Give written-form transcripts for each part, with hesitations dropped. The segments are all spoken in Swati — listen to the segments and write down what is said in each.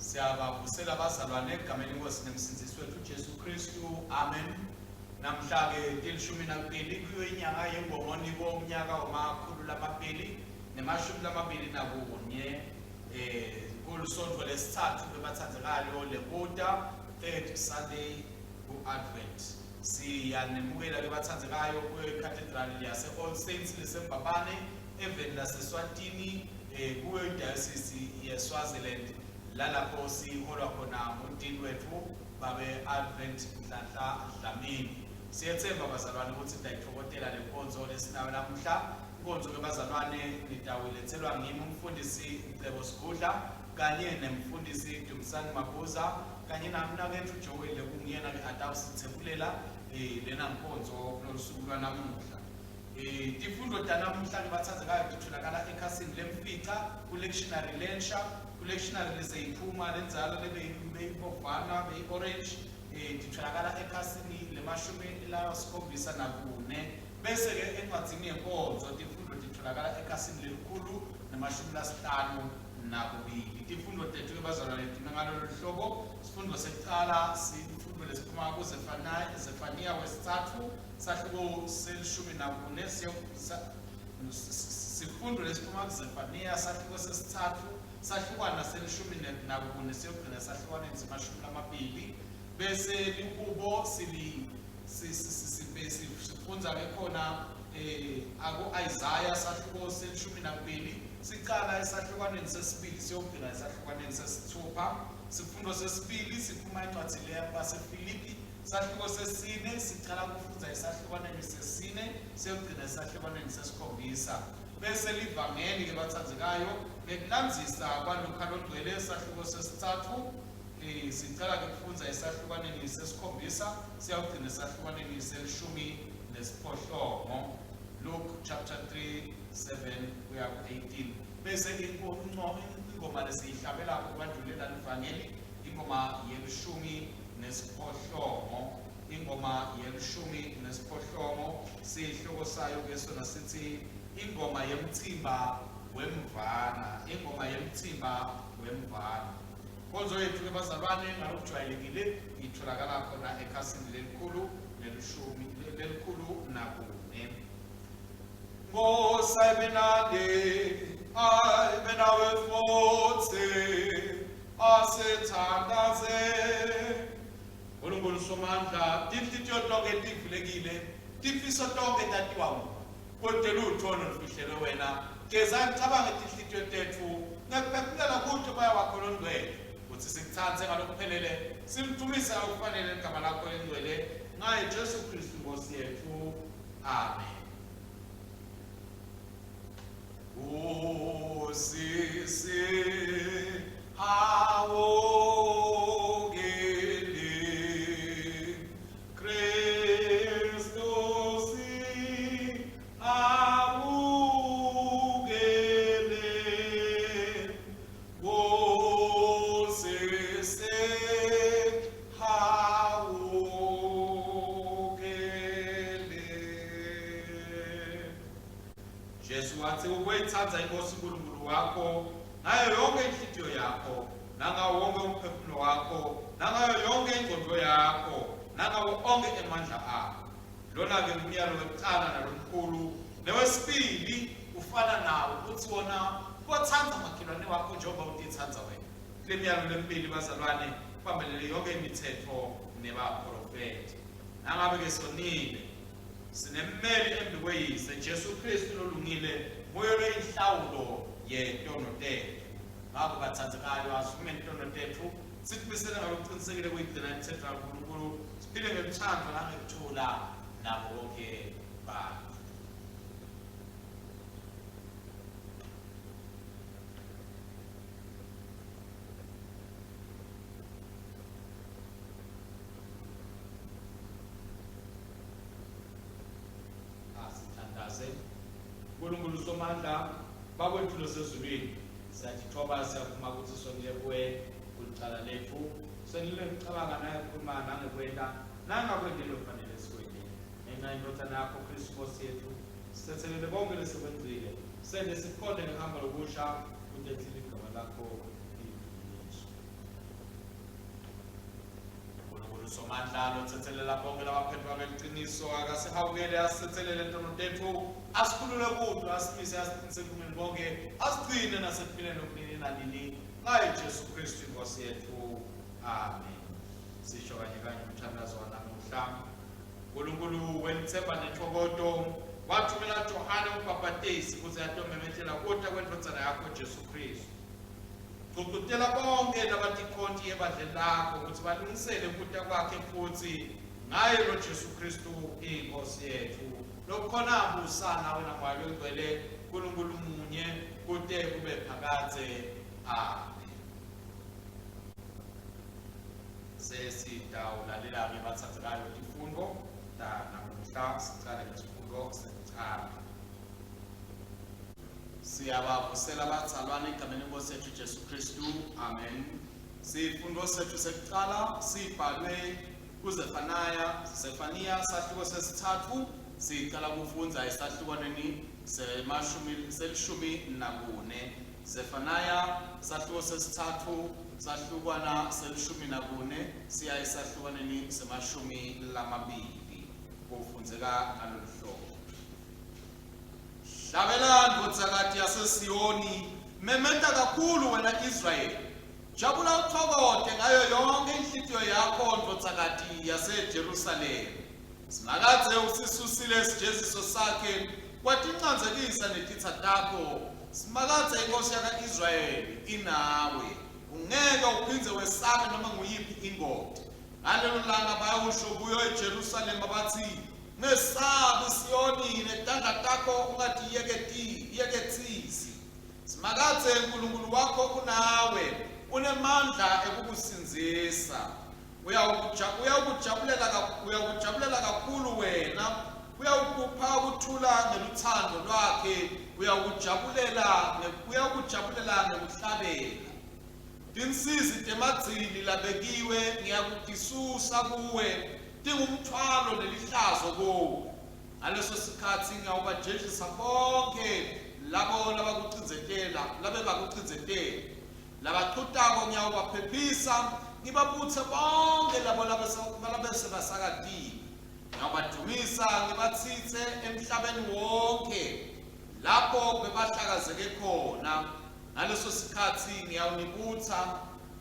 Siyabavusela abazalwane egameni lenkosi nemsindisi wethu Jesu Kristu. Amen. Namhla-ke tilishumi nakubili kuyo inyanga yengongoni komnyaka wamakhulu lamabili nemashumi lamabili nakunye eh kulisonto lesithathu bebathandzekayo lekuta third Sunday ku-Advent. Siyanemukela ke bathandzekayo kuyo iCathedral yase All Saints lesembabane eveni laseSwatini eh kuyo iDiocese yeSwaziland lalapho siholwa khona ngudini wethu babe Advent Nhlanhla Dlamini. Siyethemba bazalwane ukuthi nitayitfokotela le nkonzo lesinayo namuhla. Inkonzo ke bazalwane nitawulethelwa ngimi umfundisi Mcebo Sigudla kanye nemfundisi Dumisani Mabuza kanye namnaketfu Joel lekunguyena ke atawusitsebulela eh, lena nkonzo kulolu suku lwanamuhla. Eh, tifundo tanamuhla ke bathandzekayo titholakala ekhasini lemfica ku-lectionary lensha ku-lectionary leseyiphuma lendzala lebeyibovana beyi-orange eh, titholakala ekhasini lemashumi lasikhombisa nakune bese-ke encwadzini yenkonzo tifundo titholakala ekhasini lelikhulu nemashumi lasihlanu nakubili tifundo tethu-ke bazalwane time ngalolu hlobo sifundo sekucala sifundo lesiphuma kuZefaniya wesitsatfu sahluko selishumi nakune sifundo lesiphuma kuZefaniya sahluko sesitsatfu sahlukwana selishumi nakune siyogcina esahlukwaneni semashumi lamabili bese likubo sili sifundza-ke khona eh aku-Isaya sahluko selishumi nakubili sicala esahlukwaneni sesibili siyogcina esahlukwaneni sesithupha sifundo sesibili siphuma encwadzini yabaseFilipi Sahluko sesine sicala kufundza esahlukwaneni sesine siyogcina esahlukwaneni sesikhombisa. Bese livangeli ke batsandzekayo ngekulandzisa kwaLukha longcwele sahluko sesitsatfu eh, sicala ke kufundza esahlukwaneni sesikhombisa siyawugcina esahlukwaneni selishumi nesiphohlongo. Luke chapter 3 7 kuya ku-18 bese ingoma lesiyihlabelako kwandulela livangeli ingoma yelishumi nesiphohlongo ingoma yelishumi nesiphohlongo sihloko sayo ke sona sithi ingoma yemtsimba wemvana ingoma yemtsimba wemvana inkonzo yethu ke bazalwane ngalokujwayelekile itholakala khona ekhasini lelikhulu nelishumi lelikhulu nakune Nkosi ayibe nani ayibe nawe futhi asithandaze Nkulunkulu Somandla tinhlitiyo tonke tivulekile tifiso tonke tatiwa nguwe kodwa lutho lolufihlelwe wena geza ngicabange tinhlitiyo tetfu ngekuphefumulela kuto moya wakho longcwele kutsi sikutsandze ngalokuphelele simdumise ngalokufanele ligama lakho lengcwele ngaye Jesu Kristu Nkosi yetfu Amen. Usisi hawukele Kristu si hawukele Usisi hawukele Jesu wathi uboyithanda inkosi uNkulunkulu wakho ngayo yonke inhliziyo yakho nangawo wonke umphefumulo wakho nangayo yonke ingqondo yakho nangawo onke emandla akho lona-ke ngumyalo wekuqala nalomkhulu newesibili ufana nawo uthi wona bothanda makhelwane wakho njengoba utithanda wena kule miyalo lemibili bazalwane kubambelele yonke imithetho nebaprofethi nangabe-ke sonile sinemmeli embi kweyise Jesu Kristu lolungile nguye loyinhlawulo yetono tethu ngakho bathandekayo asivumeni tono tethu sitibisele ngalokuqinisekile kuyigcina imithetho kaNkulunkulu siphile ngeluthando nangekuthula nabo bonke bantu Asithandaze. Nkulunkulu Somandla, bakwethu losezulwini, siyatithoba siyavuma ukuthi sonile kuwe kulicala lethu. Sonile ngikucabanga nangekukhuluma nangekwenta nangakwenti lokufanele sikwente. Ngenxa yendvodzana yakho Kristu Nkosi yethu, sithethelele konke lesikwenzile. Sente sikhonde ngekuhamba lokusha kute ligama lakho lidunyiswe. Nkulunkulu Somandla lotsetselela bonke labaphendvuka ngeliciniso akasihawukele asitsetselele tono tetfu asikhulule kuto asimise asiqinise ekulungeni konke asigcine nasekuphileni okunini nanini ngaye Jesu Kristu inkosi yethu. Amen. Sisho kanye kanye umthandazo wanamuhla. Nkulunkulu welithemba nentokoto wathumela Johane umbhabhatisi kuze atomemetela kuta kwendvodzana yakho Jesu Kristu. Gcugcutela bonkhe labatikhonti ebandleni lakho kutsi balungisele kuta kwakhe futsi ngaye lo Jesu Kristu iNkosi yetfu lokhona busa nawe naMoya loNgcwele Nkulunkulu munye kute kube phakadze. Amen. Sesitawulalela-ke batsandzekayo tifundvo tanamuhla sicale ngesifundo sekucala. Siyabavusela abazalwane egameni lenkosi yethu Jesu Kristu. Amen. Sifundo sethu sekucala sibhalwe kuZefaniya, Zefaniya sahluko sesithathu sicala kufundza esahlukwaneni semashumi selishumi nakune. Zefanaya sahluko sesithathu sahlukwana selishumi nakune siya esahlukwaneni semashumi lamabili. Kufundzeka ngalolu hlobo. Hlabela ndvodzakati yaseSiyoni, memeta kakhulu wena Israyeli. Jabula uthokote ngayo yonkhe inhlitiyo yakho ndvodzakati yaseJerusalema. Simakadze usisusile sijeziso sakhe, watincandzekisa netitsa takho. Simakadze inkhosi yaka-Israyeli inawe. Ungeke uphindze wesabe noma nguyiphi ingoti. Ngalelo langa bayawusho kuyo iJerusalema batsi, Ungesabi, Siyoni, netandla takho ungatiyeketsisi. Simakadze Nkulunkulu wakho unawe, unemandla ekukusindzisa. Uyawukujabulela uyawukujabulela kakhulu wena, uyawukupha kuthula ngelutsandvo lwakhe, uyawukujabulela uyawukujabulela ngekuhlabela. Tinsizi temadzili labekiwe ngiyakutisusa kuwe, tingumtfwalo nelihlazo kuwe. Ngaleso sikhatsi ngiyawubajezisa bonkhe labo labakucindzetela, labebakucindzetela. Labachutako ngiyawubaphephisa, ngibabutse bonkhe labo labese basakatiwe. Ngiyawubadvumisa ngibatsitse emhlabeni wonkhe lapho bebahlakazeke khona. Ngaleso sikhatsi ngiyawunibutsa,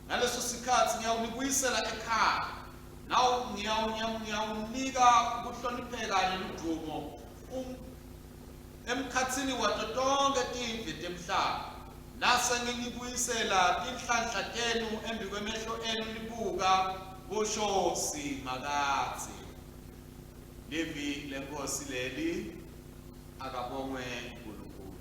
ngaleso sikhatsi ngiyawunibuyisela ekhaya. Nawu ngiyawunika kuhlonipheka neludvumo um, emkhatsini wato tonkhe tive temhlaba. Nase nginibuyisela tinhlanhla tenu embikwemehlo enu nibuka, kusho Simakadze. Livi leNkhosi leli, akabongwe Nkulunkulu.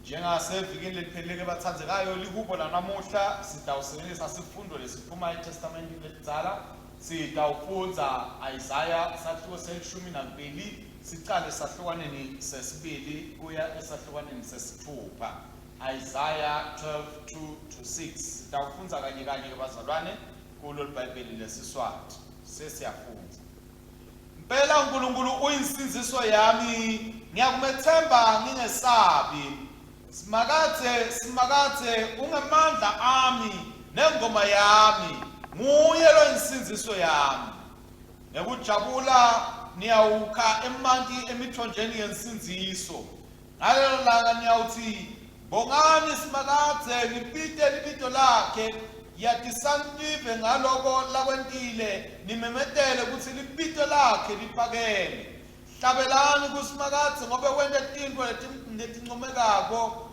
Njengasevikini leliphelile-ke batsandzekayo, lihubo lanamuhla sitawusebenzisa sifundo lesiphuma eTestamentini lelidzala. Sitawufundza Isaya sahluko selishumi nakubili sicale esahlukaneni sesibili kuya esahlukaneni sesitfupha. Isaya 12 2 to 6. Sitawufundza kanye kanye-ke bazalwane kulo liBhayibheli lesiSwati. Sesiyafundza. Mpela uNkulunkulu uyinsindziso yami, ngiyakumethemba ngingesabi. Simakadze, Simakadze ungemandla ami nengoma yami, nguye loyinsindziso yami. Ngekujabula niyawukha emanti emithonjeni yensindziso. Ngalelo langa niyawutsi, Bongani Simakadze, nibite libito lakhe, yatisani tive ngaloko lakwentile, nimemetele kutsi libito lakhe liphakeme. Hlabelani kuSimakadze, ngobe wente tintfo letincomekako,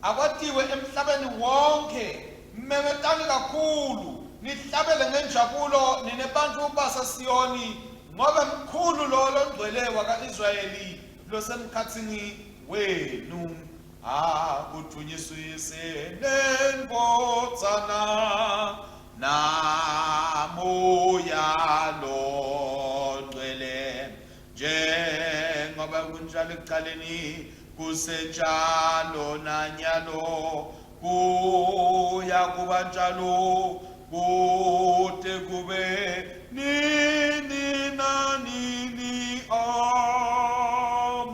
akwatiwe emhlabeni wonkhe. Memetani kakhulu, nihlabele ngenjabulo, nine bantfu baseSiyoni, ngobe mkhulu lowo Longcwele waka-Israyeli losemkhatsini wenu. Akudvunyiswe Uyise neNdvodzana naMoya loNgcwele, njengoba kunjalo ekucaleni kusenjalo nanyalo kuya kuba njalo kute kube nini nanini.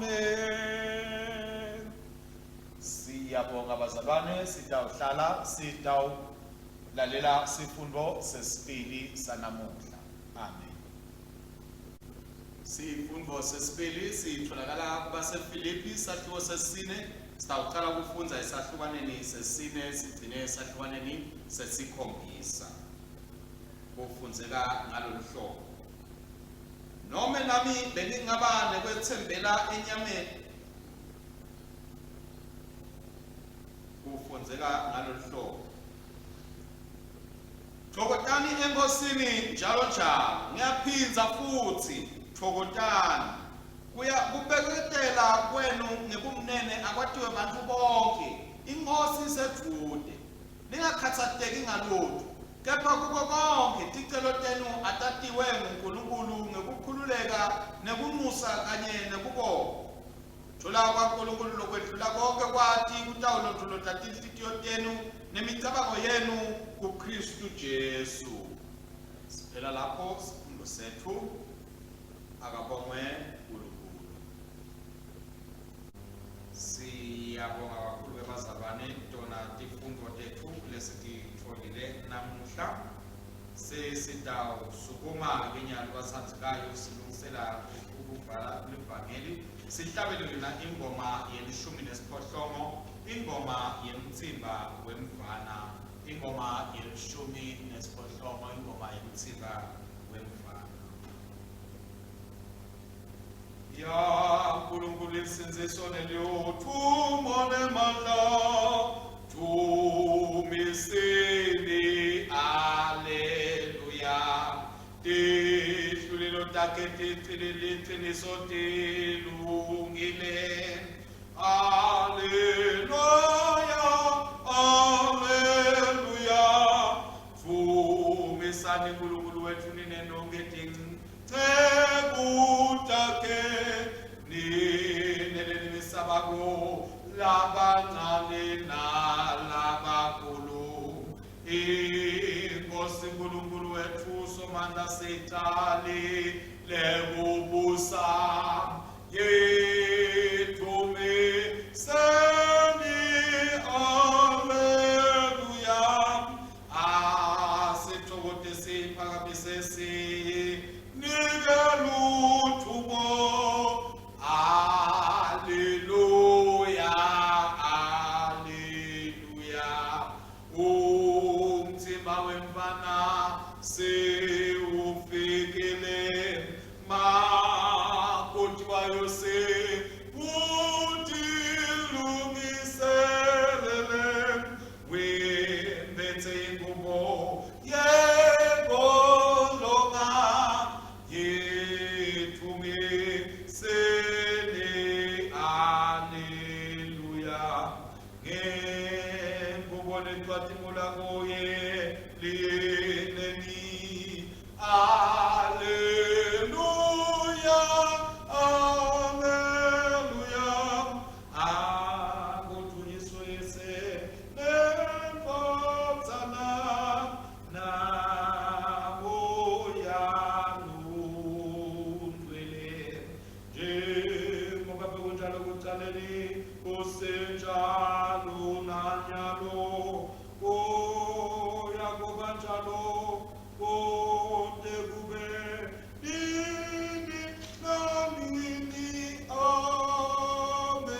Amen. Siyabonga bazalwane, sitawuhlala sitawulalela. Lalela sifundo sesibili sanamuhla. Amen. Sifundo sesibili sitholakala kubaseFilipi sahluko sesine. Sitawuqala ukufundza esahlukaneni sesine sigcine esahlukaneni sesikhombisa. Kufundzeka ngalolu hlobo. Nome nami bengingaba nekwetsembela enyameni Kufundzeka ngalolu hlobo. Thokozani eNkosini njalo njalo. Ngiyaphindza futhi, thokozani. Kuya kubeketela kwenu ngebumnene akwatiwe bantfu bonke. INkhosi isedvute. Ningakhatsateki ngalutfo, kepha kuko konkhe ticelo tenu atatiwe nguNkulunkulu ngekukhululeka nekunxusa kanye nekubonga. Thula kwaNkulunkulu lokwedlula konke kwati kutawulondvolota tinhlitiyo tenu nemicabango yenu kuKristu Jesu. Siphela lapho sifundo setfu. Akabongwe uNkulunkulu. Siyabonga kakhulu ke bazalwane tona tifundvo tetfu lesititfolile namuhla. Sesitawusukuma ke nyalo batsandzekayo silungisela ukuvala livangeli. Sihlabele lena ingoma yelishumi nesiphohlongo, ingoma yemtsimba wemfana, ingoma yelishumi nesiphohlongo, ingoma yemtsimba wemfana. Ya Nkulunkulu insindziso neliyothumo nemandla dumiseni aleluya Tehlulelo takhe liciniso tilungile. Alleluia, alleluia. Dvumisani Nkulunkulu wetfu nine nonkhe tinceku takhe, nine lenimisabako, labancane nalabakhulu. Inkosi Nkulunkulu wetfu Somandla sicali lekubusa yithumiseni Alleluya asithokote siphakamise sinike luthubo Alleluya Alleluya Umtsimba wemfana sewufikile makoti wayo sewutilungiselele wembethe ingubo yengolonga yethumiseni aleluya Ngengubo lecwatimula kuye lineni. Alleluia, alleluia. Akudunyiswe Yise neNdvodzana naMoya Longcwele. Njengoba bekunjalo ekucaleni, kusenjalo nanyalo, kuya kuba njalo kute kube nini nanini. Amen.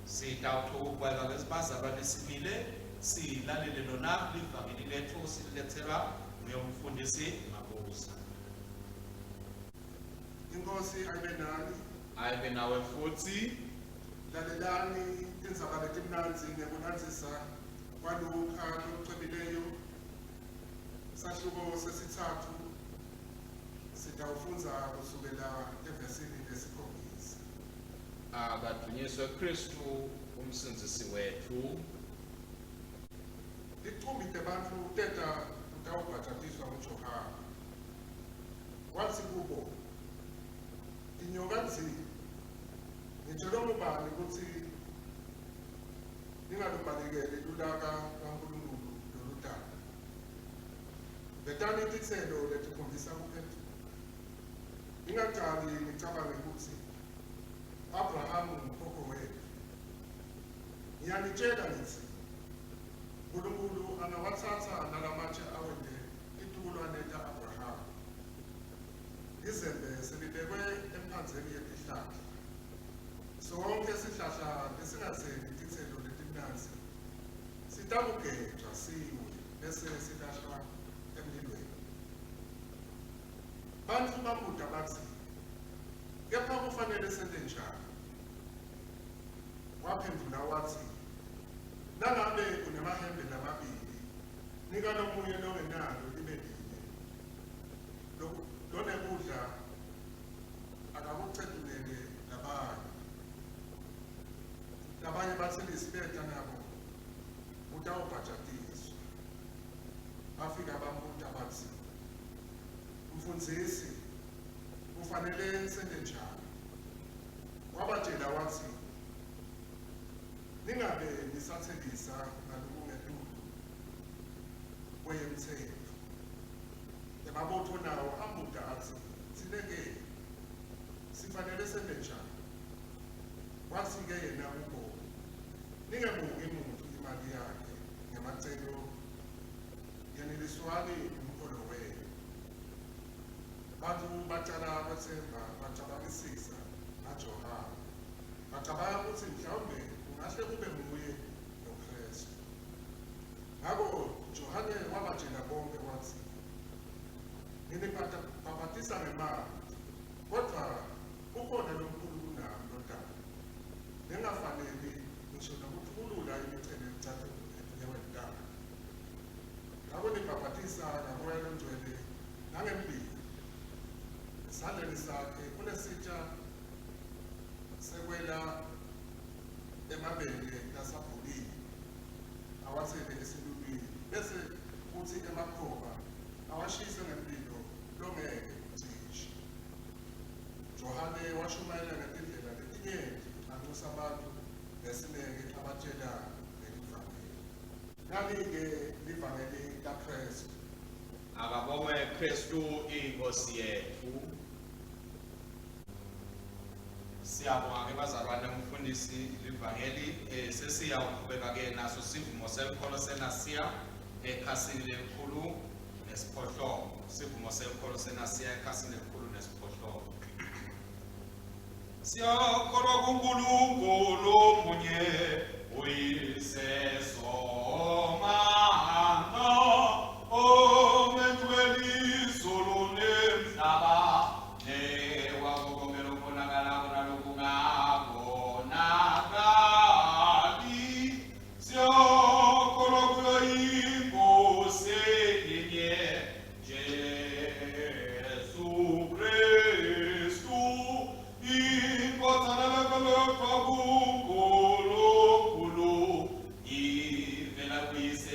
Sitawuchubeka ke sibazalwane simile silalele lona livangeli lethu sililethelwa nguye umfundisi Mabuza. Inkosi ayibe nani. Ayibe nawe futhi. Lalelani tindzaba letimnandzi ngekulandzisa kwaLukha lokucwebileyo. Sahluko sesitsatfu sitawufundza kusukela evesini lesikhombisa. Akadunyiswe Kristu umsindzisi wetfu. Ticumbi tebantfu teta kutawubhajatiswa nguJohane. Watsi kubo, Tinyoka ndzini, nitjelwe ngubani kutsi ningalubalekeli lulaka lwaNkulunkulu lolutako? Vetani titselo letikhombisa kuphendvuka. Ningacali nicabange kutsi, Abrahamu ngukhokho wetfu. Ngiyanitshela ngitsi, Nkulunkulu angawatsatsa nalamatje awente titukulwane ta-Abrahama. Lizembe selibekwe emphandzeni yetihlahla. Sonkhe sihlahla lesingatseli titselo letimnandzi sitakugejwa siwe bese silahlwa emlilweni. Bantfu babuta batsi, Kepha kufanele sente njani? Waphendvula watsi, Nangabe unemahembe lamabili, nika lomunye longenalo libe linye. Lonekudla akakucetulele labanye. Labanye batselisi beta nabo utawubhajatiswa. Bafika bambuta batsi, Mfundzisi, kufanele sente njani? Wabatjela watsi, Ningabe nisatselisa ngalokungetulu kweyemtsetfo. Emabutfo nawo ambuta atsi, Tsine-ke sifanele sente njani? Watsi-ke yena kubo, Ningemuki muntfu imali yakhe ngemacelo, yeneliswani ngumholo wenu. Bantfu bacala kwetsemba bacabangisisa ngaJohane, bacabanga kutsi mhlawumbe kungahle kube nguye loKhristu. Ngako Johane wabatjela bonkhe watsi, Nginibhabhatisa ngemanti, kodvwa kukhona lomkhulu kunami lotako, lengafaneli ngisho nokutfukulula imichele yelicatfulo etinyaweni takhe. Ngako nibhabhatisa ngaMoya Longcwele nangemlilo. Esandleni sakhe kunesitja sekwela emabele lasabhulile awatsele esilulwini bese kutsi emakhoba awashise ngemlilo longeke ucishe. Johane washumayela ngetindlela letinyenti anxusa bantfu ngesineke abatjela ngelivangeli. Nali-ke livangeli laKhristu. Akabongwe Kristu iNkosi yetfu. Siyabonga ke bazalwane umfundisi livangeli sesiyawuqhubeka ke naso sivumo selukholo senasiya ekhasini lelikhulu nesiphohlongo. Sivumo selukholo senasiya ekhasini lelikhulu nesiphohlongo. Siyakholwa kuNkulunkulu munye uyise Somandla omenzi welizulu nemhlaba newako konke lokubonakalako nalokungabonakali. Siyakholwa kuyo iNkosi yinye Jesu Kristu, iNdvodzana lebeletfwa kuNkulunkulu, ivela kuYise.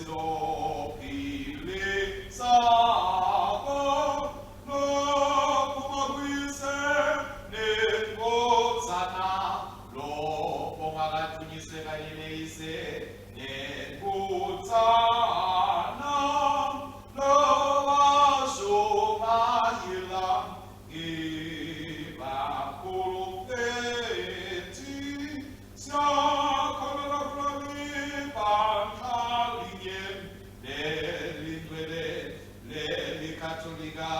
Nkosi lophuma kuyise neNdvodzana, lobonga kanye neyise neNdvodzana, lowashumayela ngebaprofethi. Siyakholelwa kuleli bandla linye lelingcwele lelikatolika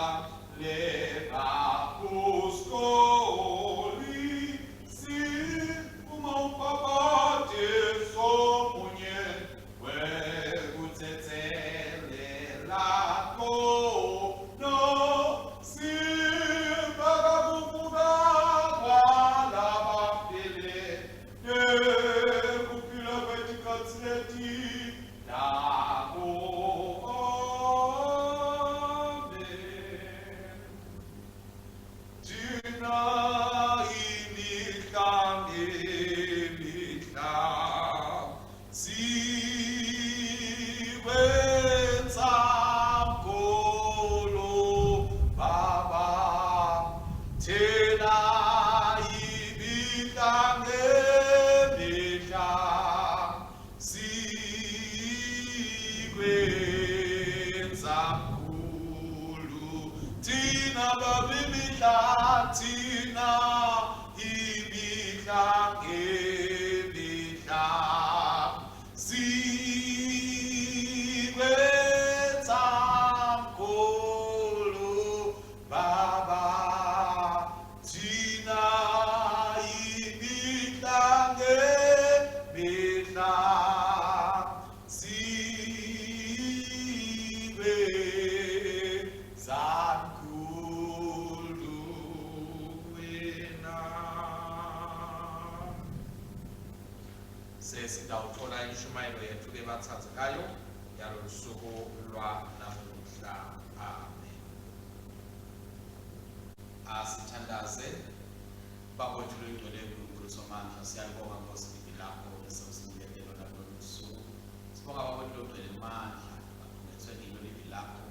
lebapostoli, sivuma umbhabhatiso munye wekutsetselela tono, sibheka kuvuka kwalabafile nekuphila kwetikhatsi letitako. Amen. Thina imihla ngemihla sikwenza mkhulu Baba, thina imihla ngemihla sikwenza mkhulu, thina Baba imihla, thina imihla ngemihla sikwenza mkhulu Baba, thina imihla ngemihla sikwenza mkhulu wena. Sesitawuthola inshumayelo yethu-ke bathathekayo yalolu suku lwanamuhla. Amen. Asithandaze. Baba wethu loyingcwele, Nkulunkulu Somandla, siyalibonga Nkosi livi lakho lesewusinikete lona kulolu suku. Sibonga Baba wethu logcwele emandla, bakhungethwe ngilo livi lakho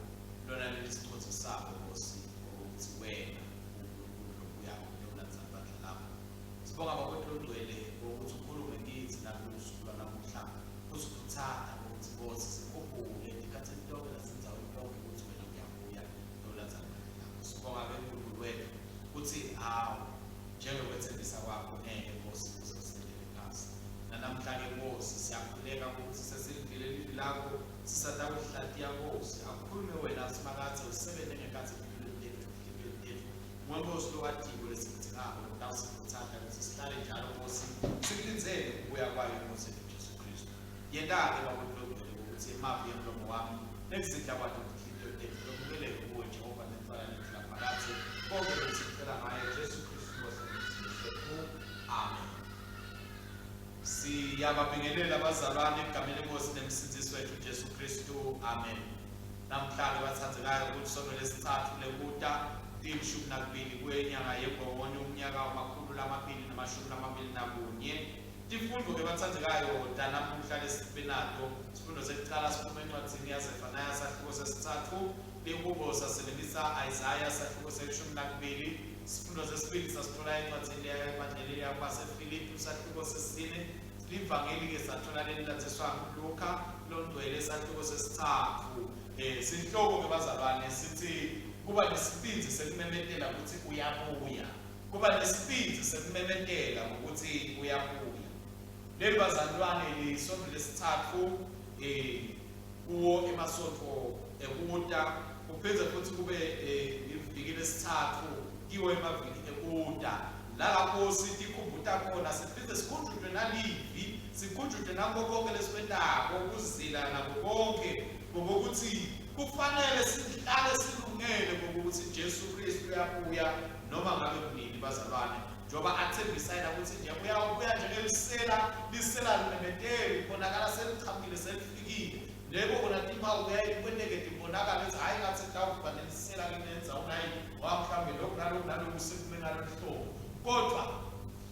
lona lelisicondzisako Nkosi, ukuthi wena uNkulunkulu lobuyako kuyokulandzela bandla lakho. Sibonga Baba wethu logcwele ngokuthi ukhulume kithi nakulolu suku lwanamuhla, usikhuthata ukuthi Nkosi sikhumbule etikhathini tonke nasendzaweni tonke ukuthi wena uyabuya kuyokulandzela bandla lakho. Sibonga-ke Nkulunkulu wethu kuthi hawu njengokwethembisa kwakho ngeke Nkosi uze usilindele phasi. Nanamhla-ke Nkosi siyakhuleka ukuthi sesilivile livi lakho, sisatakuhlatiya Nkosi, akukhulume wena Simakadze, usebenze ngekhatsi empilweni tetfu etinhlitiyweni tetfu. Nguwe Nkosi lowatiko lesikudzingako lokutawusikhutsata ukuthi sihlale njalo Nkosi sikulindzele kubuya kwayo iNkosi yethu Jesu Kristu. Yenta-ke Baba longcwele ukuthi emavi emlomo wami nekuzindla kwato tinhlitiyo tetfu kwemukeleke kuwe Jehova nentfwala lethu laphakadze. Konke lokhu sikucela ngaye Jesu Kristu Nkosi nemsindisi wethu. Amen. Siyababingelela abazalwane egameni lenkosi nemsindisi wethu Jesu Kristu. Amen. Namhla-ke bathandzekayo kulisono lesitsatfu lekuta 12 kwenyanga yeNgongoni umnyaka wama-2021. Tifundvo-ke bathandzekayo tanamuhla lesibe nato, sifundo sekucala siphuma encwadzini yaZefanaya sahluko sesitsatfu, lihubo sasebentisa Isaya sahluko se-12, sifundo sesibili sasithola encwadzini leya ebandleni yabaseFilipi sahluko sesine, livangeli-ke sathola lelilandziswa nguLuka longcwele sahluko sesitsatfu. Sihloko-ke bazalwane sithi kuba nesibindzi sekumemetela ukuthi uyabuya. Kuba nesibindzi sekumemetela ngokuthi uyabuya. Leli bazalwane lisonto lesitsatfu kuwo emasonto ekuta, kuphindze futhi kube liviki lesitsatfu kiwo emaviki ekuta. Lalapho sitikhumbuta khona siphindze sikhunjutwe nalivi, sikhunjutwe nako konke lesikwentako, kuzila nako konke, ngokuthi kufanele sihlale silungele ngokuthi Jesu Kristu uyabuya noma ngabe kunini bazalwane, njengoba athembisa yena ukuthi nje uyawubuya njengelisela, lisela limemeteli libonakala selichamukile selifikile. Lebo kona timpawu kuyaye kwenteke tibonakala ukuthi hhayi ngathi kutawuba nelisela kulendzawo nayi, ngoba mhlawumbe lokhu naloku naloku sekume ngalolu hlobo. Kodwa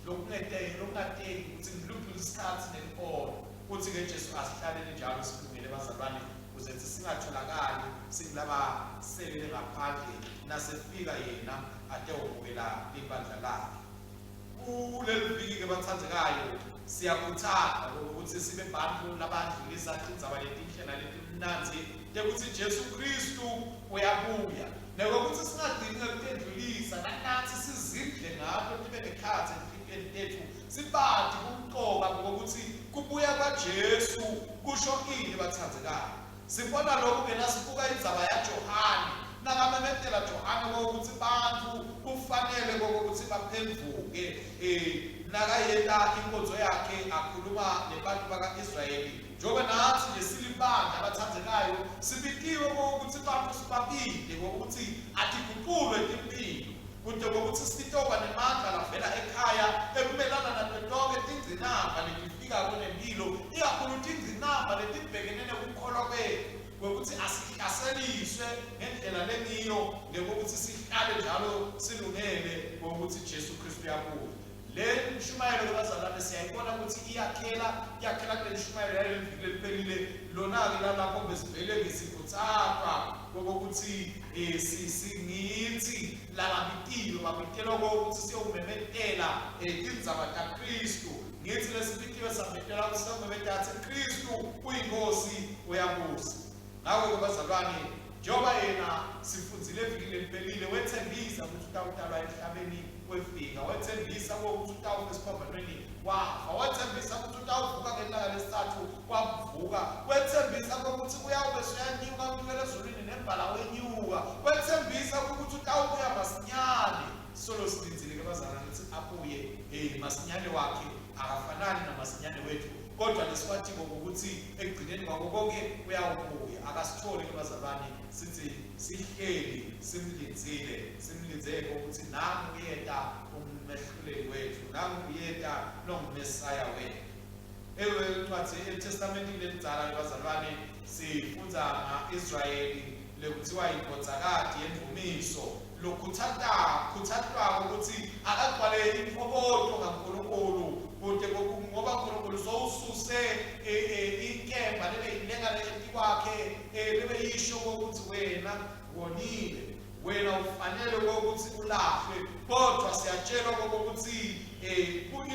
lokungateki ukuthi ngiluphi isikhathi nelikolo. Uthi-ke Jesu asihlalele njalo silungele bazalwane kuze thi singatholakali singulabaselele ngaphandle nasefika yena atewumukela libandla lakhe. Kuleli viki-ke bathandekayo siyakhuthaza ukuthi sibe bantu labadlulisa tindzaba letinhle naletimnandzi tekuthi Jesu Kristu uyabuya nekokuthi singagcini ngekutendlulisa nanathi sizindle ngato tibe nekhatsi enhlitiyweni tetfu sibati kumcoka kokuthi kubuya kwaJesu kusho ini bathandekayo. Sibona lokhu ke nasibuka indzaba yaJohane nakamemetela Johane kokuthi bantfu kufanele kokuthi baphendvuke nakayenta inkonzo yakhe akhuluma nebantu baka-Israyeli njengoba nathi nje silibandla abathandekayo sibitiwe kokuthi bantu sibabide kokuthi atiguqulwe timpilo kude kokuthi sitoba nemandla lavela ekhaya ekumelana nato tonke tingcinamba letifika kunempilo ikakhulu tingcinamba letibhekene nekukholwa kwethu kwekuthi asihlaseliswe ngendlela lengiyo nekukuthi sihlale njalo silungele ngokuthi Jesu Kristu uyabuya. Le nshumayelo ke bazalwane siyayibona ukuthi iyakhela iyakhela kule nshumayelo yaleli viki leliphelile lona-ke lalapho besivele ngesikhuthapha kokuthi um singithi lababitiwe babitelwa kokuthi siyokumemetela um tindzaba taKristu ngithi lesibitiwe sametelwa ukuthi siyokumemetela athi Kristu uyinkosi uyabusa. Ngakho-ke bazalwane njengoba yena sifundzile evikini leliphelile wethembisa ukuthi utawutalwa emhlabeni wefika wethembisa ukuthi utawufa esiphambanweni wafa wethembisa ukuthi utawuvuka ngelanga lesithathu wavuka wethembisa ukuthi uyawube suyanyuka kunyukela ezulwini nembala wenyuka wethembisa ukuthi utawubuya masinyane solo silindzile-ke bazalwane ukuthi abuye um masinyane wakhe akafanani namasinyane wethu kodwa lesikwatiko ukuthi ekugcineni kwako konke uyawubuya akasitholi ke bazalwane sithi sihleli simlindzile simlindzeke ukuthi nangu uyeta umehluleli wethu nangu uyeta longumesaya wethu encwadi eTestamentini lelidzala bazalwane sifundza nga-Israyeli lekuthiwa indvodzakati yendumiso lokhutsata khuthatwako ukuthi akagcwale intokoto ngaNkulunkulu kude ngoba uNkulunkulu sowususe inkemba lebe yilenga etikwakhe lebe yisho ukuthi wena wonile wena ufanele ukuthi ulahlwe kodwa siyatshelwa ukuthi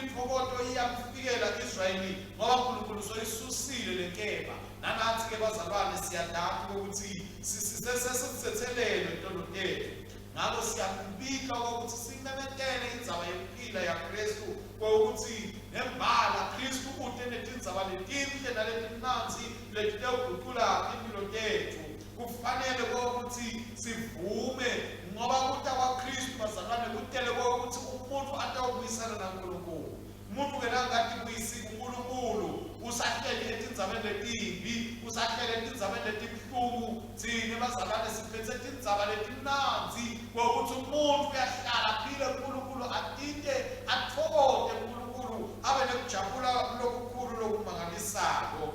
intokoto iyamfikela Israyeli ngoba uNkulunkulu soyisusile lenkemba nanathi ke bazalwane siyadapha ukuthi sesithethelelwe tono tethu ngakho siyakubika ukuthi simemetele indzaba yekuphila yaKristu ukuthi nembala Kristu ute netindzaba letinhle naletimnandzi letitewugucula impilo tethu kufanele ukuthi sivume ngoba kuta kwaKristu bazalwane kutele ukuthi umuntu atawubuyisana naNkulunkulu umuntu ke nangatibuyisi kuNkulunkulu usahleli etindzabeni letimbi usahleli etindzabeni letibuhlungu thina bazalwane siphethe tindzaba letimnandzi kokuthi umuntu uyahlala aphile kuNkulunkulu atinte athokote kuNkulunkulu abe nekujabula lokukhulu lokumangalisako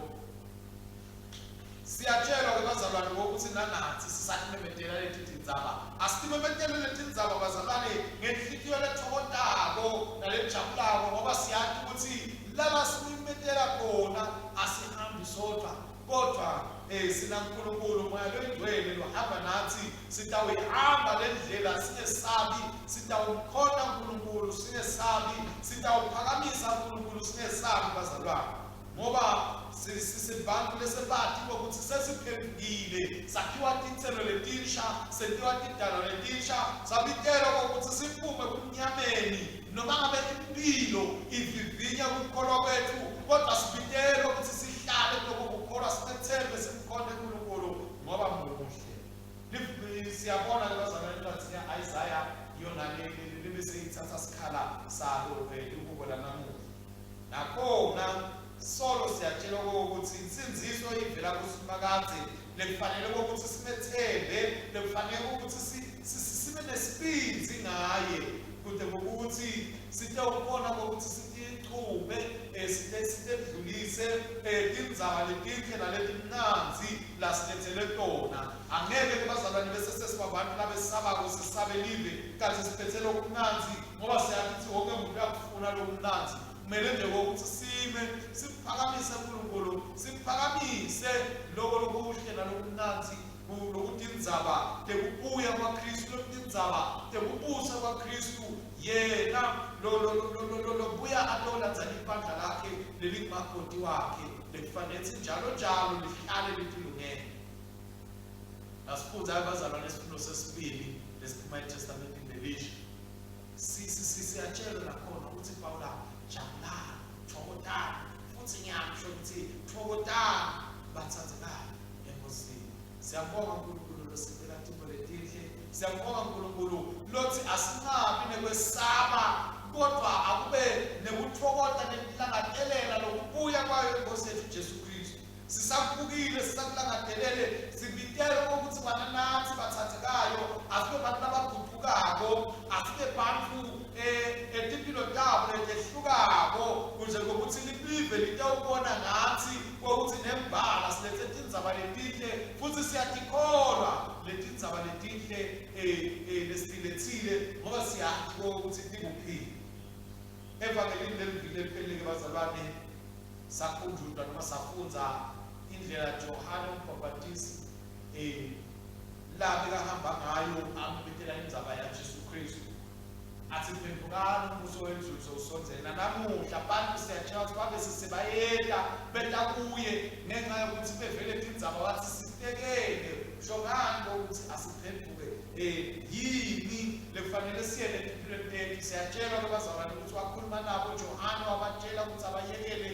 Siyatshelwa ke bazalwane ngokuthi nanathi sisakumemetela leti tindzaba. Asitimemetele leti tindzaba bazalwane ngenhlitiyo lethokotako nalejabulako ngoba siyati ukuthi laba simemetela khona asihambi sodwa kodwa sinaNkulunkulu Moya loyingcwele lohamba nathi sitawuyihamba le ndlela singesabi sitawumkhona uNkulunkulu singesabi sitawuphakamisa uNkulunkulu singesabi bazalwane ngoba sibantu lesebati ukuthi sesiphendukile sakhiwa tinselo letinsha sentiwa tidalwa letinsha sabitelwa ukuthi siphume kumnyameni noma ngabe impilo ivivinya kukholwa kwethu kodwa sibitelwe ukuthi sihlale kuloko kukholwa simethembe simkhonde uNkulunkulu ngoba muhle siyabona ke bazalwane incwadi ya-Isaya yona le bese ithatha sikhala salo ihubo lanamuhla nakhona solo siyatshelwa ukuthi insindziso ivela kuSimakadze lekufanele ukuthi simethembe lekufanele ukuthi sibe nesibindzi ngaye kude ngokuthi sitewubona ukuthi sitichube sitedlulise tindzaba letinhle naletimnandzi lasilethele tona angeke ke bazalwane bese sesibabantu labesabako sisabe live kanti siphethe lokumnandzi ngoba siyathi ukuthi wonke umuntu uyakufuna lokumnandzi. Kumele nje ukuthi sime siphakamise uNkulunkulu, siphakamise lokho lokuhle nalokumnandzi lokutindzaba tekubuya kwaKristu, lokutindzaba tekubusa kwaKristu, yena lobuya atolandza libandla lakhe lelingumakoti wakhe lekufanele njalo njalo lihlale litilungele. Nasifundza abazalwane isifundo sesibili lesiphuma eTestamentini lelisha, siyatshelwa nakhona ukuthi Pawula jabulani, thokozani, futhi ngiyasho ukuthi thokozani bathandekayo eNkosini. Siyabonga uNkulunkulu losiphela tintfo letinhle. Siyabonga uNkulunkulu lothi asingabi nekwesaba kodwa akube nekuthokoza nekulangadelela lokubuya kwayo inkosi yethu Jesu Kristu. Sisakubukile, sisakulangadelele, sibitele ukuthi bana nathi bathathekayo, asibe bantu abaguqukako, asibe bantu etimpilo tabo letehlukako, kuze kokuthi live litawubona ngathi kokuthi nembala silethe tindzaba letinhle futhi siyatikholwa letindzaba letinhle lesitilethile ngoba siyati kokuthi tikuphila. Evangelini leliviki leliphelile bazalwane sakhunjulwa noma safundza indlela Johane umbhabhatisi la bekahamba ngayo amubitela indzaba yaJesu Kristu, athi phendukani, umbuso wezulu sewusondzele. Nanamuhla bantu siyatshela ukuthi babe sesebayeta beta kuye ngenxa yokuthi bevele tindzaba wathi sitekele shongani ukuthi asiphenduke. Yini lekufanele siyele etimpilweni tethu? Siyatshelwa ke bazalwane ukuthi wakhuluma nabo Johane, wabatshela ukuthi abayekele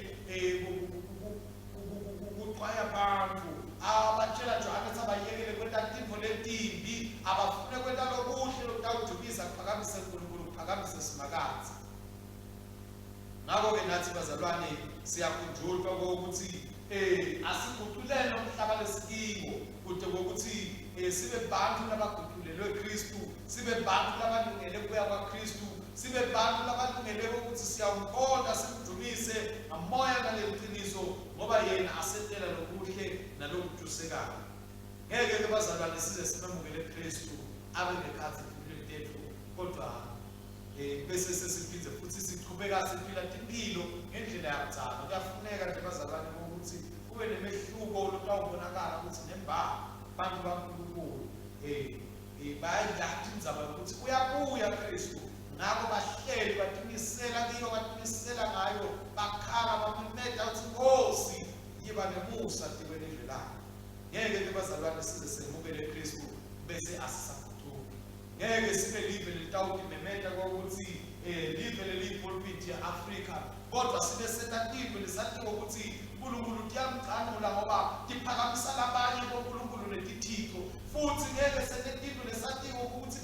kuxwaya abantu, abatshela Johane ukuthi abayekele kwenta tintfo letimbi, abafune kwenta lokuhle lokutawudumisa kuphakamise uNkulunkulu, kuphakamise Simakadze. Ngakho-ke nathi bazalwane siyakhunjulwa kokuthi asiguculele umhlaba lesikiwo kude kokuthi sibe bantu labaguculelwe Kristu, sibe bantu labalungele kubuya kwaKristu, sibe bantu labalungele ukuthi siyawukhonta simdumise ngamoya naleliqiniso, ngoba yena asentela lokuhle nalokutusekayo. Ngeke ke bazalwane size simemukele Kristu abe ngekhatsi empilweni tethu, kodwa bese sesiphindze futhi sichubeka siphila timpilo ngendlela yakudzala. Kuyafuneka nje bazalwane ukuthi kube nemehluko lotawubonakala ukuthi nembala bantu baNkulunkulu bayayilahla indzaba yokuthi uyabuya Kristu, ngakho bahleli batimisela kiyo, batimisela ngayo, bakhala bamemeta ukuthi Nkosi yiba nemusa tikwelizwe lakho. Ngeke ke bazalwane size semukele Kristu bese asisagucuki. Ngeke sibe live lelitawutimemeta kokuthi live leliyipulpit ye-Afrika, kodwa sibe senta tintfo lesatiwa ukuthi uNkulunkulu tiyamgcanula ngoba tiphakamisa labanye boNkulunkulu netithixo, futhi ngeke sente tintfo lesatiwa ukuthi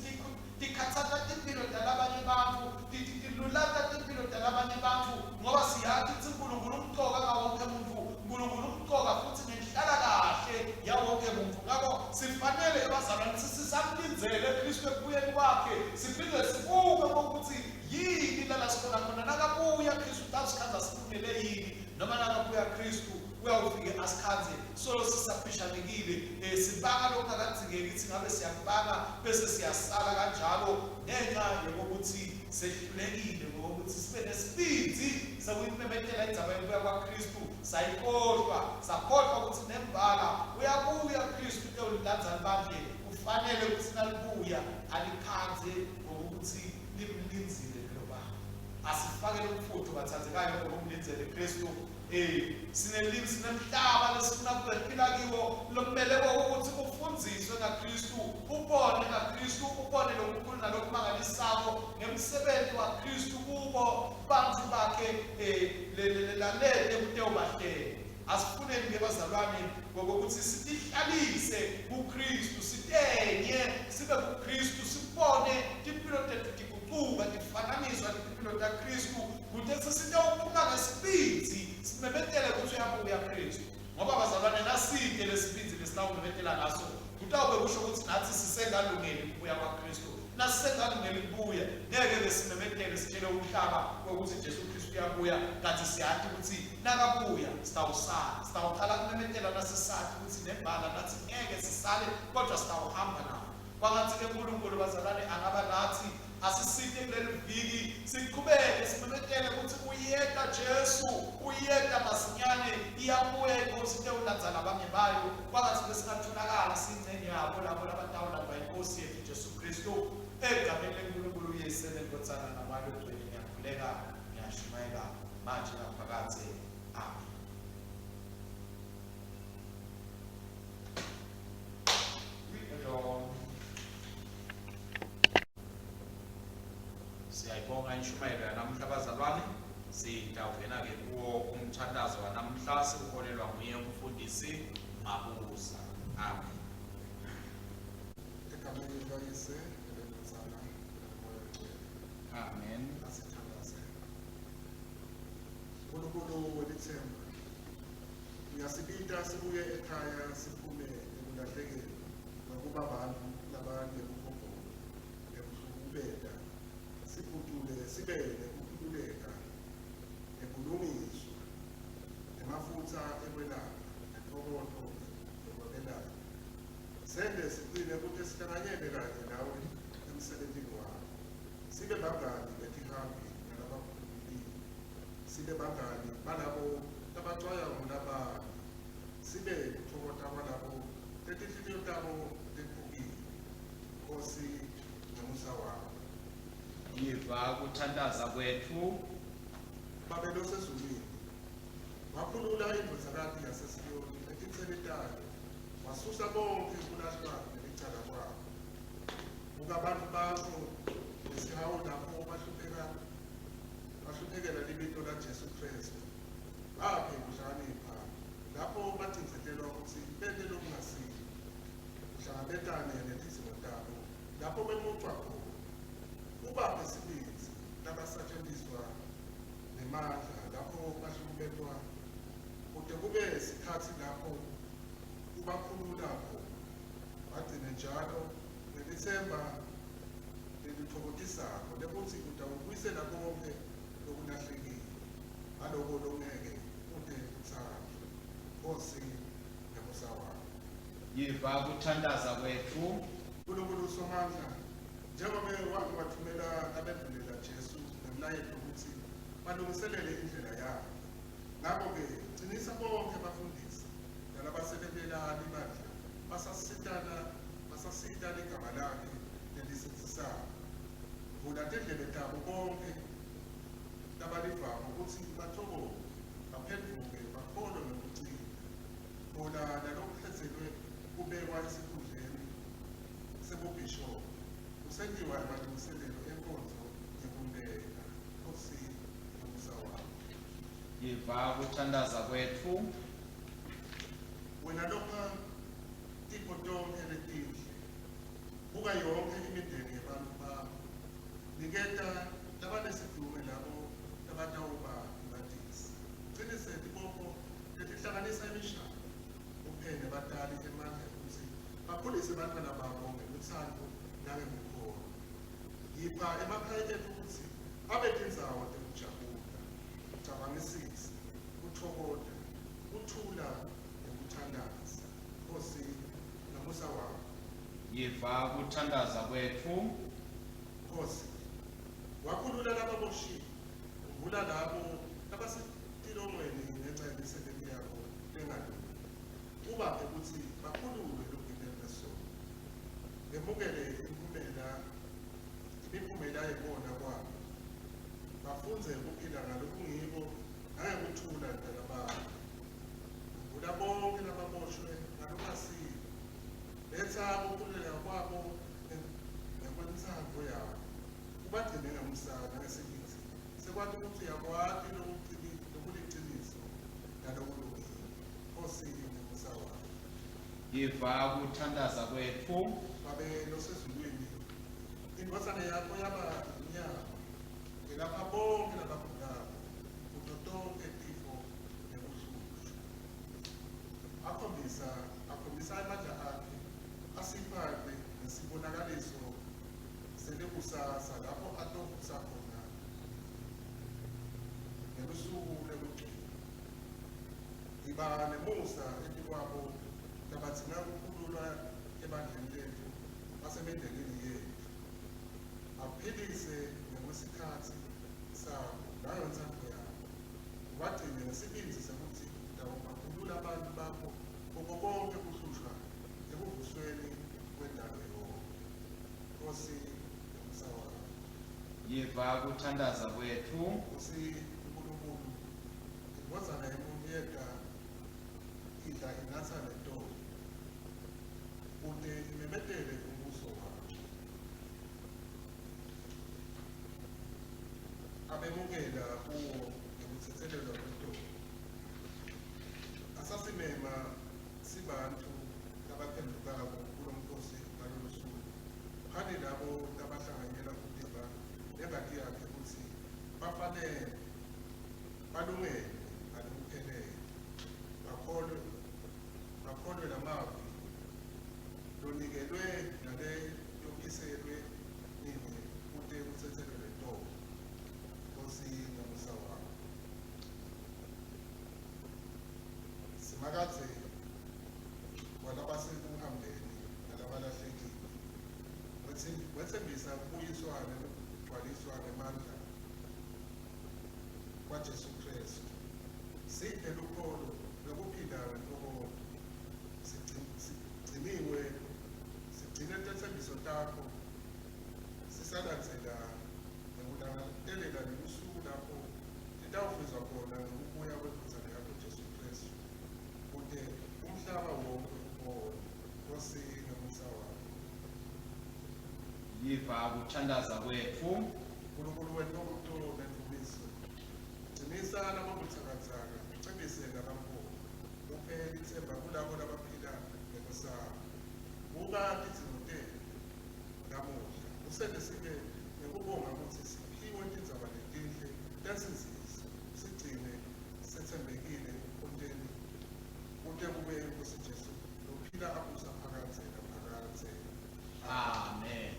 tikhatsata timphilo talabanye bantfu, tilulata timphilo talabanye bantfu, ngoba siyati kutsi uNkulunkulu umcoka ngawonke muntfu, uNkulunkulu umcoka futhi ngenhlala kahle yawonke muntfu. Ngakho sifanele ebazalwane sisamlindzele Kristu ekubuyeni kwakhe, siphinde sibuke ukuthi yini lala sikhona khona nakabuya Kristu, utawusikhandza silungele yini, noma nakabuya Kristu uyawufike asikhandze solo sisaphishanekile, sibanga lokungakadzingeki ukuthi ngabe siyakubanga bese siyasala kanjalo ngenxa yokuthi sehlulekile ngokuthi sibe nesibindzi sekuyimemetela indzaba yokubuya kwaKristu. Sayikhohlwa, sakhohlwa ukuthi nembala uyabuya Kristu utewulilandza libandle, kufanele ukuthi nalibuya alikhandze ngokuthi limlindzile lelo bandla. Asifakele umfutho bathandekayo ngokumlindzele Kristu. Sinelimi, sinemhlaba lesifuna kuphila kiwo lokumele ukuthi ufundziswe ngaKristu, ubone ngaKristu, ubone lokukhulu nalokumangalisako ngemsebenzi waKristu kubo bantfu bakhe lalele kutewubahlela. Asifuneni ke bazalwane ngokuthi sitihlalise kuKristu, sitenye sibe kuKristu, sibone timpilo tethu tigucuka tifananiswa netimpilo taKristu, kute sesitewuphuma ngesibindzi simemetele ukuthi uyabuya Kristu. Ngoba bazalwane nasite lesibindzi lesitawumemetela ngaso, kutawube kusho ukuthi nathi sisengalungeli kubuya kwaKristu. Nasisengalungeli kubuya, ngeke ke simemetele sitshele umhlaba ukuthi Jesu Kristu uyabuya, kanti siyati ukuthi nakabuya sitawusala. Sitawuqala kumemetela nasisati ukuthi nembala nathi ngeke sisale, kodwa sitawuhamba nawo. Kwangathi ke uNkulunkulu bazalwane angaba nathi. Asisite kuleli viki siqhubeke simemetele ukuthi uyeta Jesu, uyeta masinyane, iyabuya inkosi itewulandza labanye bayo. Kwangathi besingatholakala siyingcenye yabo labo labatawulandwa inkosi yethu Jesu Kristu. Egameni leNkulunkulu uYise neNdvodzana naMoya Longcwele ngiyakhuleka, ngiyashumayela manje naphakadze. Amen. Siyayibonga inshumayelo yanamuhla bazalwane. Sitawungena-ke kuwo umthandazo wanamhla siwuholelwa nguye umfundisi Mabuza. Amen. Egameni likaYise neleNdvodzana neleMoya Ongcwele. Amen. Asithandaze. Nkulunkulu welithemba, uyasibita sibuye ekhaya siphume ekulahlekeni nokuba bantu labanekuhobhola nekuhlukubeta, sigucule sibe nekukhululeka nebulungiswa nemafutsa ekwelapha nentfokoto yokwabelana. Sente sicine kute sihlanganyele kanye nawe emsebentini wakho, sibe bangani betihambi nalabakhululekile, sibe bangani balabo labacwaywa ngulabanye, sibe kutfokota kwalabo letinhlitiyo tabo tephukile. Nkhosi, ngemusa wakho. Yiva kuthantaza kwetfu. Babe losezulwini, wakhulula indvodzakati yaseSiyoni etitseni tayo, wasusa konkhe kulahlwa nelicala kwabo. Buka bantfu bakho ngesihawu lapho bahlupheka bahluphekela libito laJesu Khristu. Baphe kuhlakanipha lapho bacindzetelwa kutsi bente lokungasiko, uhlangabetane netidzingo tabo lapho bemucwa khona. Ubaphe sibindzi labasatjentiswa nemandla lapho bahlukubetwa kute kube sikhatsi lapho ubakhulula khona. Bagcine njalo ngelitsemba lelitfokotisako lekutsi utawubuyisela konkhe lokulahlekile ngaloko longeke ute kutsatfwe. Nkhosi, ngemusa wakho. Yiva kuthantaza kwetfu. Nkulunkulu Somandla, njengobe wake wathumela labendvulela Jesu ngemlayeto kutsi balungiselele indlela yakhe, ngako-ke cinisa bonkhe bafundisi nalabasebentela libandla basasitana basasita ligama lakhe lelisindzisako. Vula tindlebe tabo bonkhe labalivako kutsi batfokote, baphendvuke, bakholwe ngekucina. Hola nalokukhetselwe kubekwa esikhundleni sebubhishobhi kusentiwa emalungiselelo enkonzo yekumbeka. Nkhosi, ngemusa wakho. Yiva kuthantaza kwetfu. Wena lopha tipho tonkhe letinhle, buka yonkhe imindeni yebantfu bakho. Niketa labanesidume labo labatawuba ngebatisi. Ucinise tibopho letihlanganisa imishado, uphe nebatali emandla ekutsi bakhulise bantfwana babo ngelutsandvo nangekukholwa. Yipha emakhaya etfu kutsi abe tindzawo tekujabula, kucabangisisa, kutfokota, kuthula nekuthandaza. Nkhosi, ngemusa wakho. Yiva kuthandaza kwetfu. Nkhosi, wakhulula lababoshiwe, uvula labo labasetilongweni ngenca yemisebenti yabo lengalungi. Ubaphe kutsi bakhululwe elugibeni lwesono, bemukele imiphumela imiphumela yekona kwabo, bafundze kuphila ngalokungiko nangekuthula nalabanye. Khumbula bonkhe lababoshwe ngalokungasiko, letsa kukhululeka kwabo ngekwentsandvo yakho, ubagcine ngemusa nangesibindzi sekwati kutsi uyakwati lokuliciniso nalokulungile. Nkhosi, ngemusa wakho. Yiva kuthantaza kwetfu. Babe losezulwini, indvodzana yakho yaba yinyama yelapha bonkhe labagulako kuto tonkhe tifo nekuhlushwa. Akhombisa akhombisa emandla akhe asipha nesibonakaliso selikusasa lapho atovusa khona ngelusuku lwekugcina. Yiba nemusa etikwabo labadzinga kukhululwa ebandleni letfu basemindenini yetfu. Aphilise ngekwesikhatsi sakho nangentsandvo yakho, ubagcine ngesibindzi sekutsi utawubakhulula bantfu bakho kuko konkhe kuhlushwa ekuvusweni kwendalo yonkhe. Nkosi, ngemusa wakho. Yiva kuthandaza kwetfu. Nkosi Nkulunkulu, iNdvodzana yemuntu yeta idla inatsa netoni, kute imemetele umbuso wakho. Abemukela kuwo ngekutsetselelwa kwetono. Asasimema sibantfu labaphendvukako kulomkhosi ngalolusuku. Phani labo labahlanganyela umtimba nengati yakhe kutsi bafanele balungele ngalokuphelele bakholwe bakholwe lamavi lonikelwe nale yophiselwe nini kute kutsetselelwe tono. Nkosi nomusa wakho. Simakadze walabasekuhambeni nalabalahlekile. Wetsembisa kubuyiswa nekugcwaliswa ngemandla kwaJesu Kristu. Siphe lukholo lwekuphila ngentokoto. Sigciniwe, sigcine tetsembiso takho sisalandzela ngekulangadelela nelusuku lapho titawufezwa khona ngekubuya kweNdvodzana yakho Jesu Kristu, kute umhlaba wonke ubone. Nkosi ngemusa wakho. Yiva kuthandaza kwetfu. Nkulunkulu wentokoto nendumiso, qinisa lababutsakatsaka, ucebise labampofu, uphe litsemba kulabo labaphila ngekwesaba. Buka tidzingo tetfu namuhla, usente sibe nekubonga kutsi siphiwe tindzaba letinhle tensindziso, sigcine setsembekile ekukhonteni kute kube iNkosi Jesu lophila abusa phakadze naphakadze. Amen.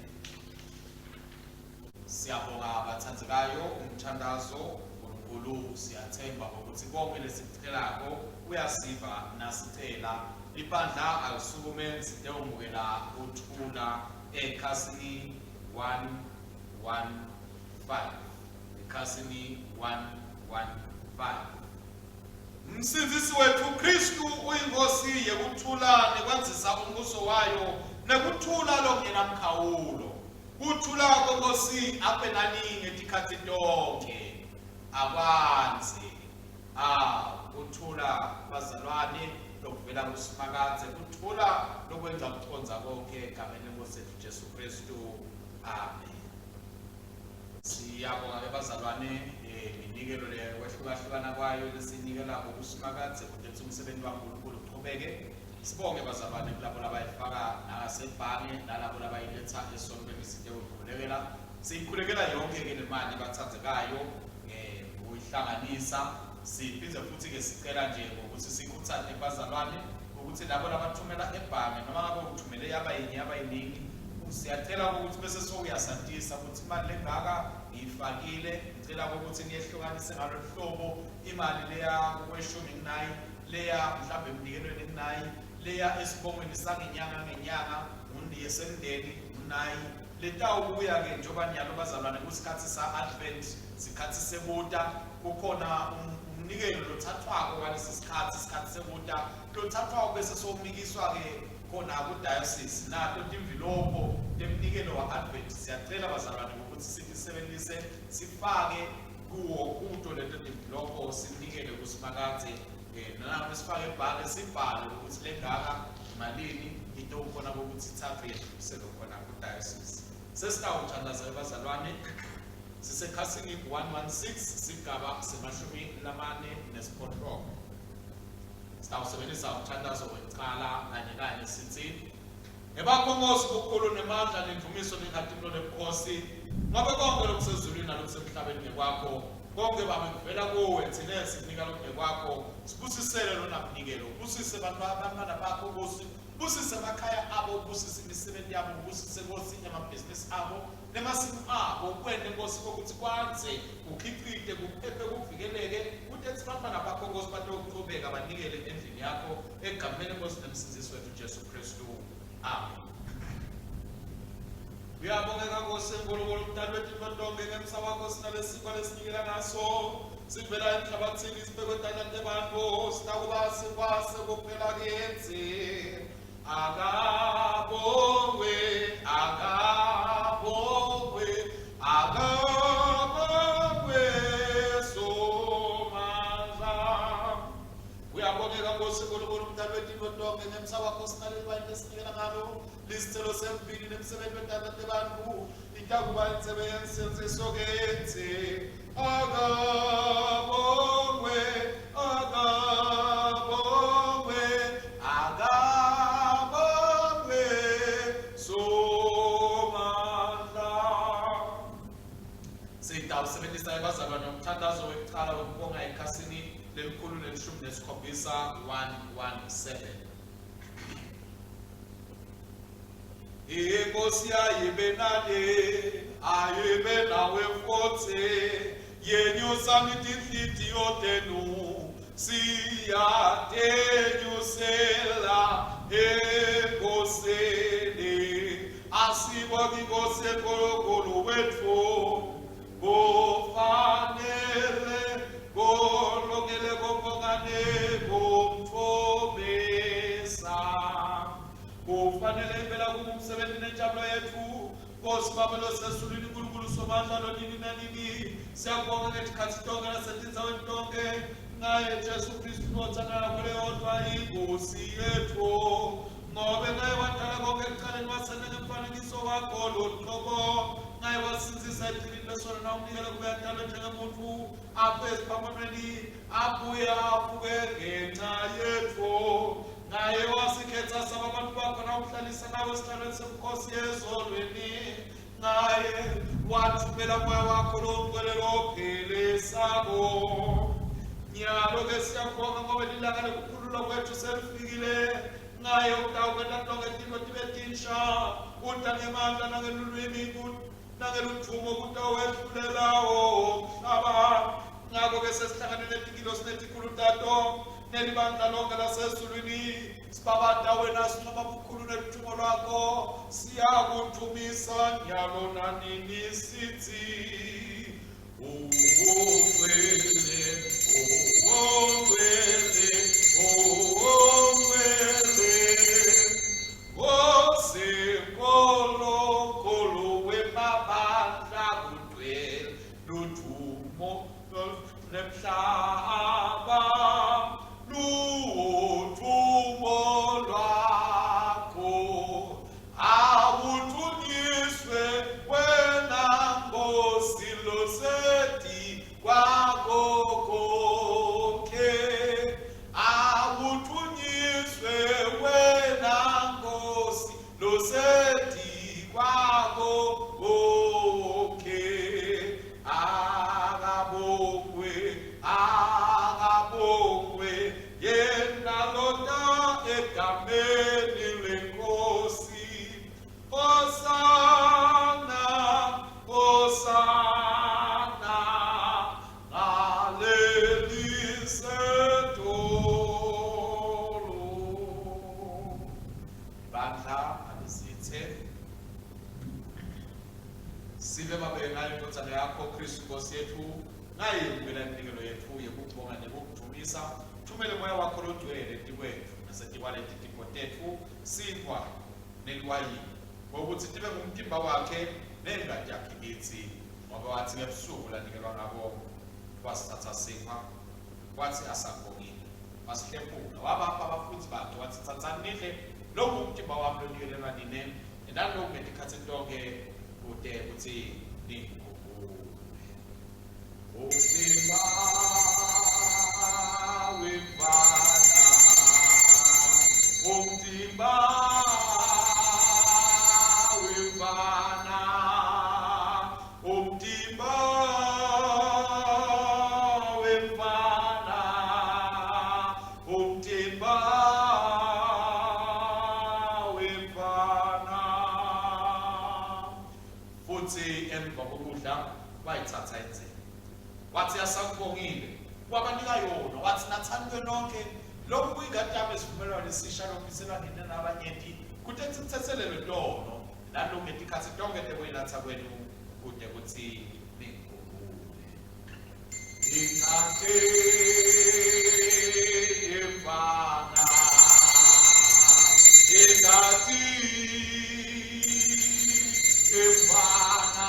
Siyabonga bathandzekayo umthandazo uNkulunkulu siyathemba ngokuthi konke lesikucelako uyasiva nasicela. Ibandla alisukume sitewumukela kuthula ekhasini 115. Ekhasini 115. Msindzisi wetfu Kristu uyinkosi yekuthula nekwandzisa umbuso wayo nekuthula lokungenamkhawulo. Kuthula kweNkosi abe nani ngetikhatsi tonkhe. Akwandze. Ah, kuthula bazalwane lokuvela kuSimakadze, kuthula lokwenza kucondza konke egameni leNkosi yetfu Jesu Kristu. Amen. Siyabonga ke bazalwane iminikelo le kwehlukahlukana kwayo lesiyinikelako kuSimakadze kute kutsi umsebenti waNkulunkulu uchubeke. Sibonge bazalwane kulabo labayifaka nangasebhange nalabo labayiletsa esontweni sitewuyikhulekela. Siyikhulekela yonke ke le mali batsandzekayo ngekuyihlanganisa. Siphindze futhi ke sicela nje ngokuthi sikhutsate bazalwane ukuthi labo labathumela ebhange noma ngabe uthumele yaba yinye yaba yiningi siyacela ukuthi bese sowuyasatisa ukuthi imali lengaka ngiyifakile ngicela ukuthi niyehlukanise ngalolu hlobo imali leya kweshumi kunayi leya mhlawumbe emnikelweni kunayi leya esibongweni sangenyanga ngenyanga yesemndeni ngunayi letawubuya-ke njengoba nyalo bazalwane kusikhatsi sa-advent sikhatsi sekuta kukhona umnikelo lothathwako ngalesi sikhatsi sikhatsi sekuta lothathwako bese sowumikiswa-ke khona ku-diocese nato timvilopho temnikelo wa-advent siyacela bazalwane ngokuthi sitisebentise sifake kuwo kuto leto timvilopho sinikele kuSimakadze noma sifake ebhange sibhale ukuthi lengaka malini itowukhona ukuthi ithathwe yedluliselwe khona ku-diocese. Sesitawuthandaza bazalwane sisekhasini 116 sigaba semashumi lamane nesiphohlongo. Sitawusebenzisa umthandazo wekucala kanye kanye sithi Ngebakho Nkosi bukhulu nemandla nendumiso nenkhatimulo nebukhosi ngobe konke lokusezulwini nalokusemhlabeni ngekwakho konke babe kuvela kuwe thine sikunika lokungekwakho sibusisele lona mnikelo ubusise bantwana bakho Nkosi ubusise emakhaya abo ubusise imisebenzi yabo ubusise Nkosi emabhizinisi abo nemasimu abo kwente Nkosi kokuthi kwandze kukhicite kuphephe kuvikeleke kutethi bantwana bakho Nkosi batokuchubeka banikele endlini yakho egameni lenkosi nemsindzisi wethu Jesu Kristu. Amen. Uyabongeka Nkosi Nkulunkulu mdali wetintfo tonkhe ngemsa wakho sinalesinkwa lesinikela ngaso sivela emhlabathini sibekwe tandla tebantfu sitakuba sinkwa sekuphela kitsi. Akabongwe, akabongwe, akabongwe Somandla. Uyabongeka Nkosi Nkulunkulu mdali wetintfo tonkhe ngemsa wakho sinaleliwayini lesinikela ngalo lisicelo semvini nemsebenzi wetandla tebantfu itakuba intsebe yensindziso kitsi. Akabongwe, akabongwe, akabongwe Somandla. Sitawusebentisa ebazalwane umthandazo wekucala wekubonga ekhasini lelikhulu lelishumi nesikhombisa 117. Inkosi ayibe nani, ayibe nawe futhi, yenyusani tinhlitiyo tenu, siyatenyusela enkosini. Asibonge iNkosi uNkulunkulu wethu, kufanele kulungile kubonga nekumdumisa. Kufanele impela kube umsebenzi nenjabulo yethu. Nkosi Baba losezulwini Nkulunkulu Somandla lonini nanini, siyakubonga ngetikhatsi tonke nasetindzaweni tonke ngaye Jesu Kristu indvodzana yakho leyodvwa iNkosi yethu. Ngobe ngaye wadala konke ekucaleni wasenta ngemfanekiso wakho luqobo, ngaye wasindzisa etilini lesono nawunikela kube adalwe njengemuntfu afe esiphambanweni abuye avuke ngenxa yethu. Naye wasikhetha saba abantu bakho nawuhlalisa nawe esihlalweni sebukhosi ezolweni. Naye wathumela moya wakho longcwele lophilisako. Nyalo-ke siyakubonga ngoba lilanga lekukhululwa kwethu selifikile. Ngaye utawukwenta tonke tintfo tibe tinsha, uta ngemandla nangelulwimi nangeludvumo kutawehlulela umhlaba. Ngakho-ke sesihlangane netingilosi netikhulu tato nelibandla lonke lasezulwini, sibabata wena sincoma bukhulu neludvumo lwakho, siyakudumisa nyalo nanini sithi Ungcwele, ungcwele, ungcwele, Nkosi Nkulunkulu wemabandla, kugcwele ludvumo nemhlaba, ludvumo lwakho. Awudunyiswe wena Nkosi loseti kwakho konke. Awudunyiswe wena Nkosi loseti kwakho konke. Akabongwe, akabongwe yena lota egameni lenkosi. Hosana, Hosana, ngalelisetulu. Bandla alisithe sibe babe ngayo indvodzana yakho Kristu Nkosi yethu, ngaye yemukela iminikelo yethu yekubonga nekukudumisa. Thumele moya wakho logcwele etikwetfu nasetikwaleti tipho tetfu, sinkwa neliwayini, ngokuthi tibe ngumtimba wakhe nengati yakhe kitsi. Ngoba wathi ngebusuku lanikelwa ngabo, wasithatha sinkwa, wathi asabongile, wasihlephula, wabapha abafundzi bakhe, wathi tsatsani nidle, loku ngumtimba wami lonikelelwa nine, nentani loku ngetikhatsi tonke kute kutsi ningikhumbule. Umtimba wemfana, umtimba wemfana, umtimba wemfana, umtimba wemfana. Futhi emva kokudla wayithatha indzebe, wathi asakubongile wabanika yona, wathi nathani kuyo nonke, lokhu kuyingadi yami esivumelwano esisha lokubiselwa nina nabanyenti kute kuthethelelwe tono. Nalunge tikhatsi tonkhe tekuyinatsa kwenu kute kutsi ningikhumbule. Ingati yemvana, ingati yemvana,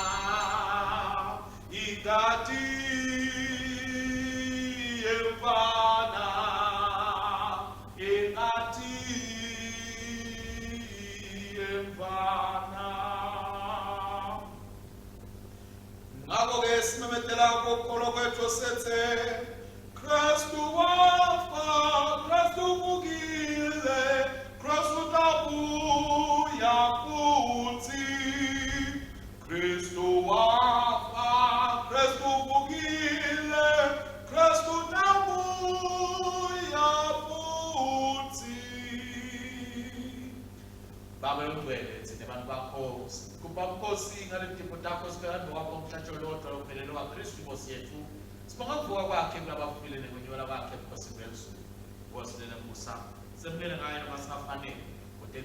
ingati yemvana, ingati yemvana. Ngakho-ke simemetela kokukholwa kwethu sethe Kristu wafa, Kristu uvukile, Kristu utabuya futhi. Kristu wafa, Kristu uvukile, Kristu utabuya futhi. Baba longcwele, thina bantu bakho, sigubha Nkosi ngaletipho takho sibeka kwakho umhlatshelo lodwa lophelele waKristu Nkosi yethu. Sibonga ukuvuka kwakhe kulabafile nekwenyukela kwakhe ebukhosini belizulu. Nkosi lenemusa, semukele ngayo noma singafanele. Kodwa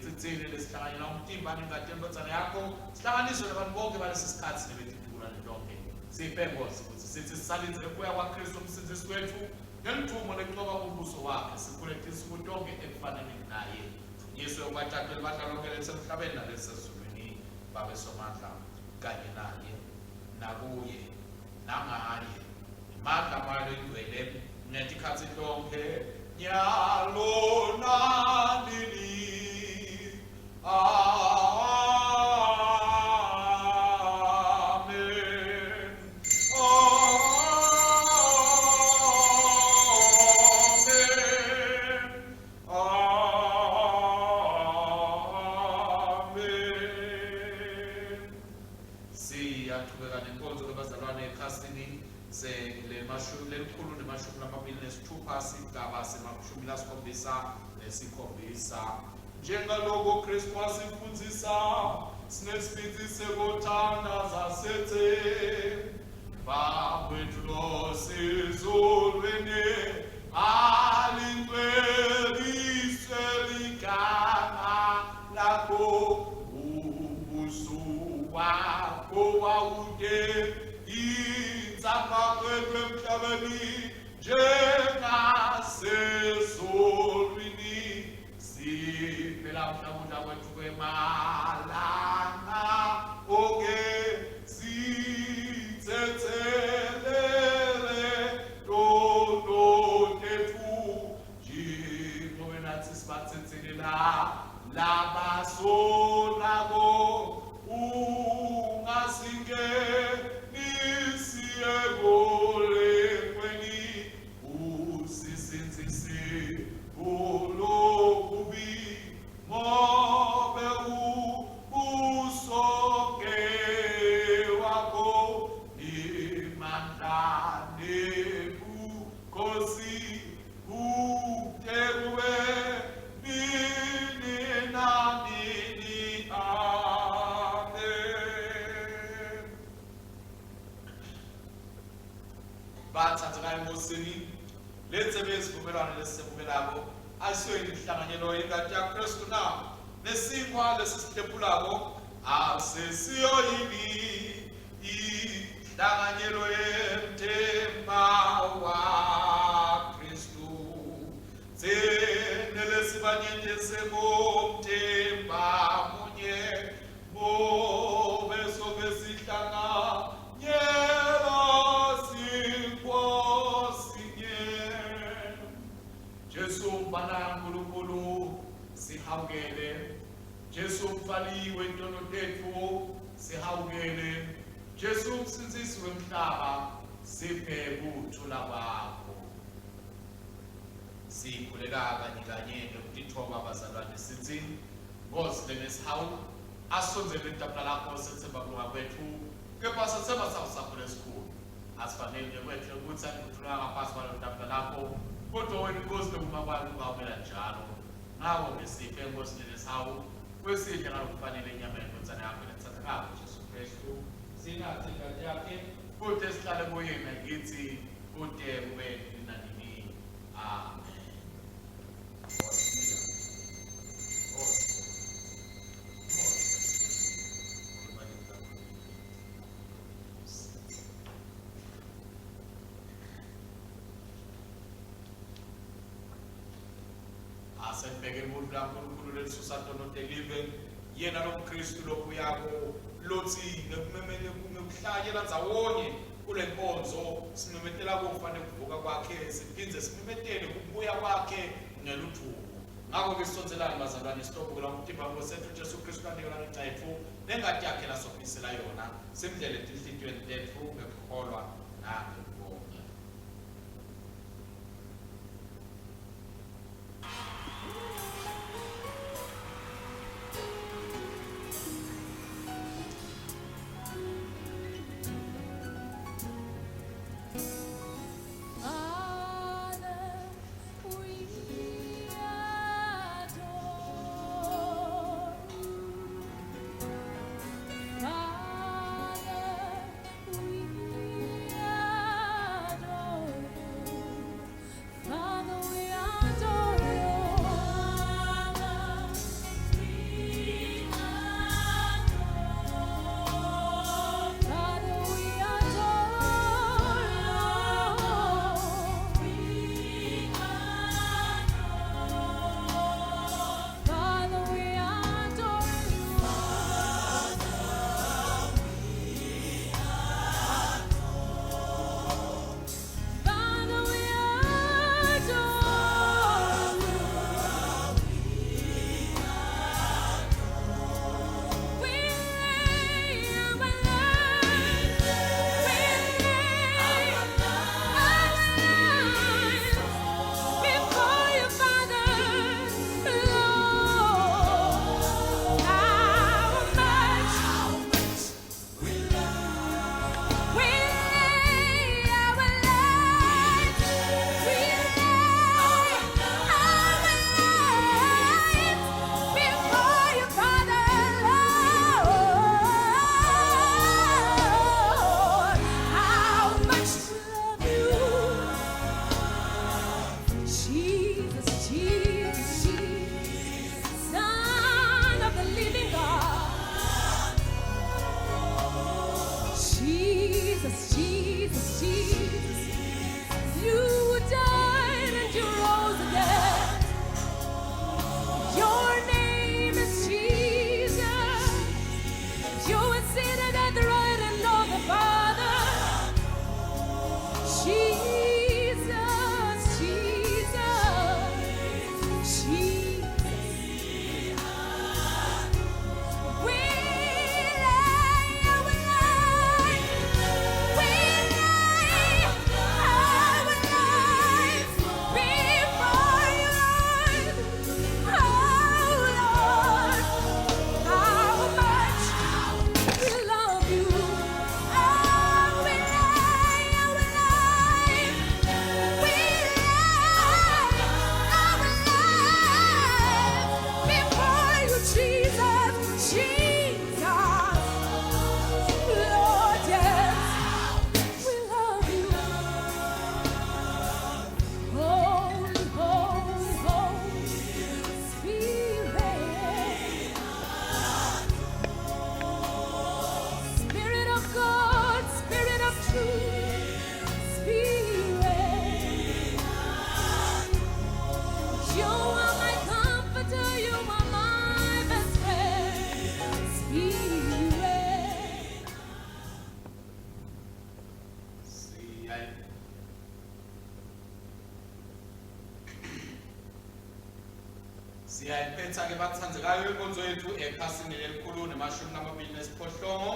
lesihlanganyela umtimba nengati yendvodzana yakho, sihlanganiswe nabantu bonke balesi sikhathi nebetitukulwane tonke. Siphe Nkosi ukuthi sithi sisalindzele kubuya kwaKristu umsindzisi wethu ngelithumo lekuncoba umbuso wakhe sikhule tinsuku tonke ekufaneni naye. Yesu yokwathathu elibandla lonke lelisemhlabeni nalelisezulwini babe somandla kanye naye nakuye nangaye imandla moya lengcwele ngetikhatsi tonke nyalo nanini. Amen. Amen. Amen. Siyaqhubeka nenkonzo labazalwane ekhasini 126 sigaba 77. Njengaloko Kristu wasifundzisa sinesibindi sekuthandaza sethe Baba wethu losezulwini, alingcweliswe ligama lakho, umbuso wakho wawude intsapha kwethu emhlabeni njengasezulwini. Siphe lamhla ukudla kwethu kwemalanga onke, sithethelele tono tethu njengoba nathi sibathethelela labasonako, ungasingenisi ekulingweni, usisindzise kulokubi, ngobe umbuso ngewakho, nemandla nebukhosi, kude kube nini nanini. Amen. Bathathekayo enkosini, lentsebe yesivumelwano lesisemukelako ayisiyo yini inhlanganyelo yengati yaKristu na? Nesinkwa lesisihlephulako asesiyo yini inhlanganyelo yemthemba waKristu? Tsine lesibanyenti singumtimba munye, ngobe soke sihlanganyela sinkwa sinye. Jesu mfana Nkulunkulu sihawukele. Jesu mfali wetono tetfu sihawukele. Jesu msindzisi wemhlaba siphe kuthula kwakho. Sikhuleka kanye kanye ngekutitfoba bazalwane sithi Nkosi lenesihawu, asondzele litafula lakho sethemba kulunga kwetfu, kepha sethemba sawo sakho lesikhulu. Asifaneli ngekwethu ukuthi anikuthulanga ngaphasi kwalo tafula lakho, kodwa wena Nkosi lokuma kwayo kungawumela njalo. Ngako-ke siphe Nkosi lenesihawu, kwesidle ngalokufanele inyama yendvodzana yakho letsathekako Jesu Kristu, sinatse ingati yakhe, kute sihlale kuye nakithi kute kube nini nanini. Amen. Nkosi. Nkosi. Nkosi. Asebheke ibutho laNkulunkulu lelisusa tono telive yena lomKristu lobuyako lothi ngekuhlanyela ndzawonye kule nkonzo simemetela kufa nekuvuka kwakhe siphindze simemetele kubuya kwakhe ngeluthuko. Ngakho-ke sisondzelani bazalwane sitobukela umtimba weNkosi yethu Jesu Kristu anikela ngenxa yetfu nengati yakhe lasophisela yona simdlele etinhlitiyweni tetfu ngekukholwa nangekubonga. Father, we adore you. Father, we adore you. Father, we adore you. Father, we adore. Father, we adore you. We adore. Father, we adore you. Father, we adore you. We lay our lives, we lay our lives before you, Father, Lord. How much we lay our lives, we lay our lives before you, Father, Lord. How much we love you, Jesus, Jesus, Jesus, Son of the living God. Jesus, Jesus, Jesus, you died and you rose again. Your name is Jesus. You are seated at the right hand of the Father. Jesus, Jesus, Jesus. We lay our lives, we lay our lives before you, Lord. Oh Lord, how much we love you. Oh, we lay our lives, we lay our lives before you, Jesus, Jesus, Lord, yes, we love you. Holy, holy, holy Spirit, Spirit of God, Spirit of truth, Spirit. You are my comforter, you are my best friend, Spirit. Siyayiphetha ke bathandzekayo inkonzo yethu ekhasini lelikhulu nemashumi lamabili nesiphohlongo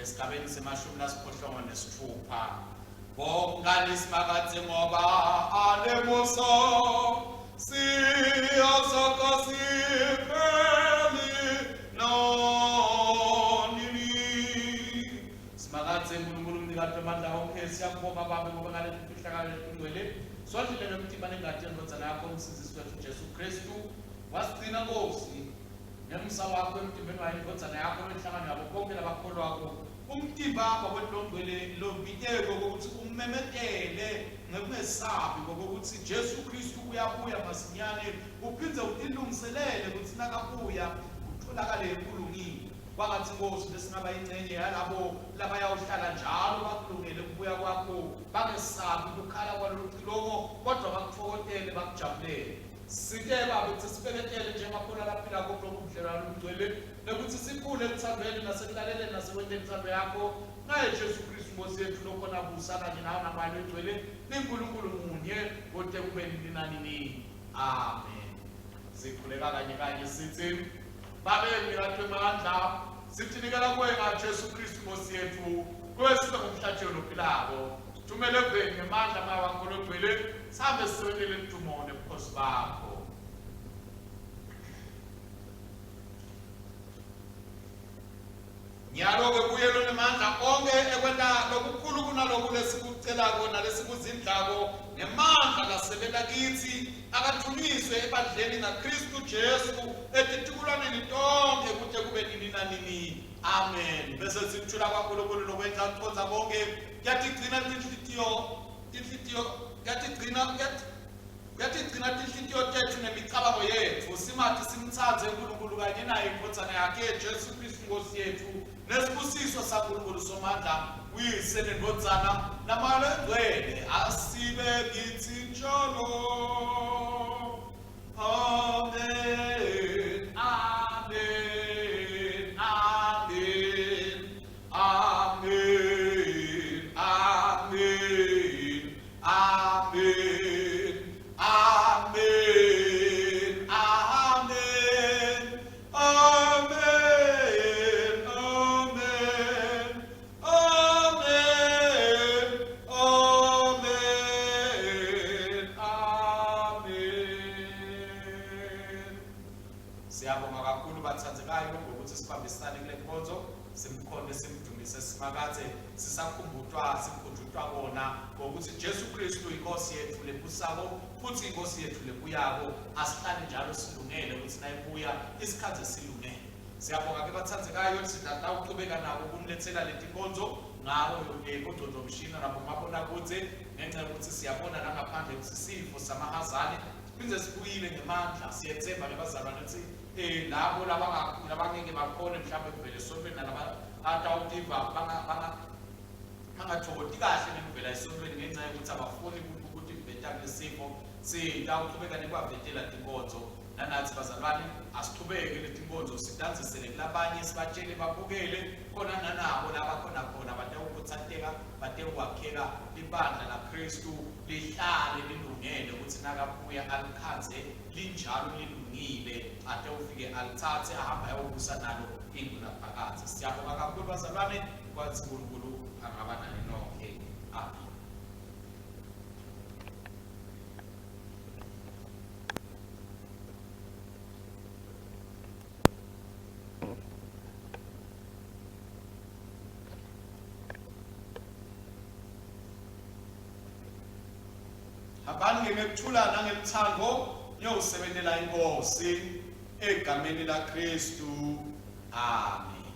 esigabeni semashumi lasiphohlongo nesitfupha. Bongani Simakadze ngoba anemusa siyasakha sipheli nanini. Simakadze Nkulunkulu mnikati wemandla onkhe siyakubonga Babe ngoba ngaleti mfihlakalo letingcwele sondlile nomtimba nengati yendvodzana yakho umsindzisi wethu Jesu Kristu wasigcina Nkosi ngemsa wakho emtimbeni wayo indvodzana yakho nenhlangano yabo bonke labakholwako umtimba wakwethu longcwele lobiteko kokuthi umemetele ngekungesabi kokuthi Jesu Kristu uyabuya masinyane uphindze utilungiselele kutsi nakabuya utholakale kulungile. Kwangatsi Nkhosi besingaba yincenye yalabo labayawuhlala njalo bakulungele kubuya kwakho, bangesabi kukhala kwalolu cilongo, kodvwa bakutfokotele bakujabulele. Site Babe kutsi sibeketele njengakhona laphilako kulobu budlelwane lobungcwele nekutsi sikhule eluthandweni nasekulaleleni nasekwenteni intsandvo yakho ngaye Jesu Kristu Nkosi yetfu lokhona busa kanye nawe naMoya loyiNgcwele ninguNkulunkulu munye kote kube nini nanini. Amen. Sikhuleka kanye kanye sithi Babe mnikati wemandla sitinikela kuwe ngaJesu Kristu Nkosi yetfu kuwe sibe ngumhlatshelo lophilako Thumela eveni ngemandla Moya wakho logcwele sihambe sisebentele ludumo nebukhosi bakho. Nyalo-ke kuye lonemandla onkhe ekwenta lokukhulu kunaloku lesikucelako nalesikuzindlako ngemandla lasebenta kitsi, akadvunyiswe ebandleni ngaKhristu Jesu etitukulwaneni tonkhe kute kube nini nanini. Amen. Bese sikuthula kwaNkulunkulu lokwendla kucondza konkhe Kuyatigcina tinhlitiyo tinhlitiyo kuyatigcina kuyatigcina tinhlitiyo tetfu nemicabango yetfu simati simtsandze uNkulunkulu kanye naye indvodzana yakhe Jesu Kristu Nkosi yetfu nesibusiso saNkulunkulu Somandla uyise nendvodzana naMoya loyiNgcwele asibe kitsi njalo. Amen. Amen. Amen. Amen. Amen. Amen. Amen. Amen. Amen. Amen. Amen. Amen. Amen. Siyabonga kakhulu bathandekayo ngokuthi sibambisane kule nkonzo simkhonte simdumise Simakadze sisakhumbutwa sikhunjutwa kona ngokuthi Jesu Kristu inkosi yethu lebusako futhi inkosi yethu lebuyako asihlale njalo silungele ukuthi nayibuya isikhathi silungele Siyabonga ke bathandekayo sitawuchubeka nako kunilethela letinkonzo ngako bongcondvomshini nabomabonakudze ngenxa yokuthi siyabona nangaphandle ukuthi sifo samahazane siphinde sibuyile ngemandla siyethemba ke bazalwane ukuthi um labo labangeke bakhone mhlawumbe kuvele esontweni nalaba atawutiva bangathokoti kahle ngekuvela esontweni ngenxa yokuthi abafuni ukutiveta kulesifo sitawuchubeka nekubavetela tinkonzo Nanathi bazalwane asichubeke letinkonzo sitandzisele kulabanye sibatshele babukele khona nanabo labakhona khona batewukhutsateka batewukwakheka libandla laKristu lihlale lilungele ukuthi nakabuya alikhandze linjalo lilungile atewufike alitsatse ahambe ayowubusa nalo ingunaphakadze. Siyabonga kakhulu bazalwane kwatsi uNkulunkulu angaba nani nonke. Amen. Hambani ngekuthula nangeluthando niyowusebentela iNkosi egameni laKristu. Amen.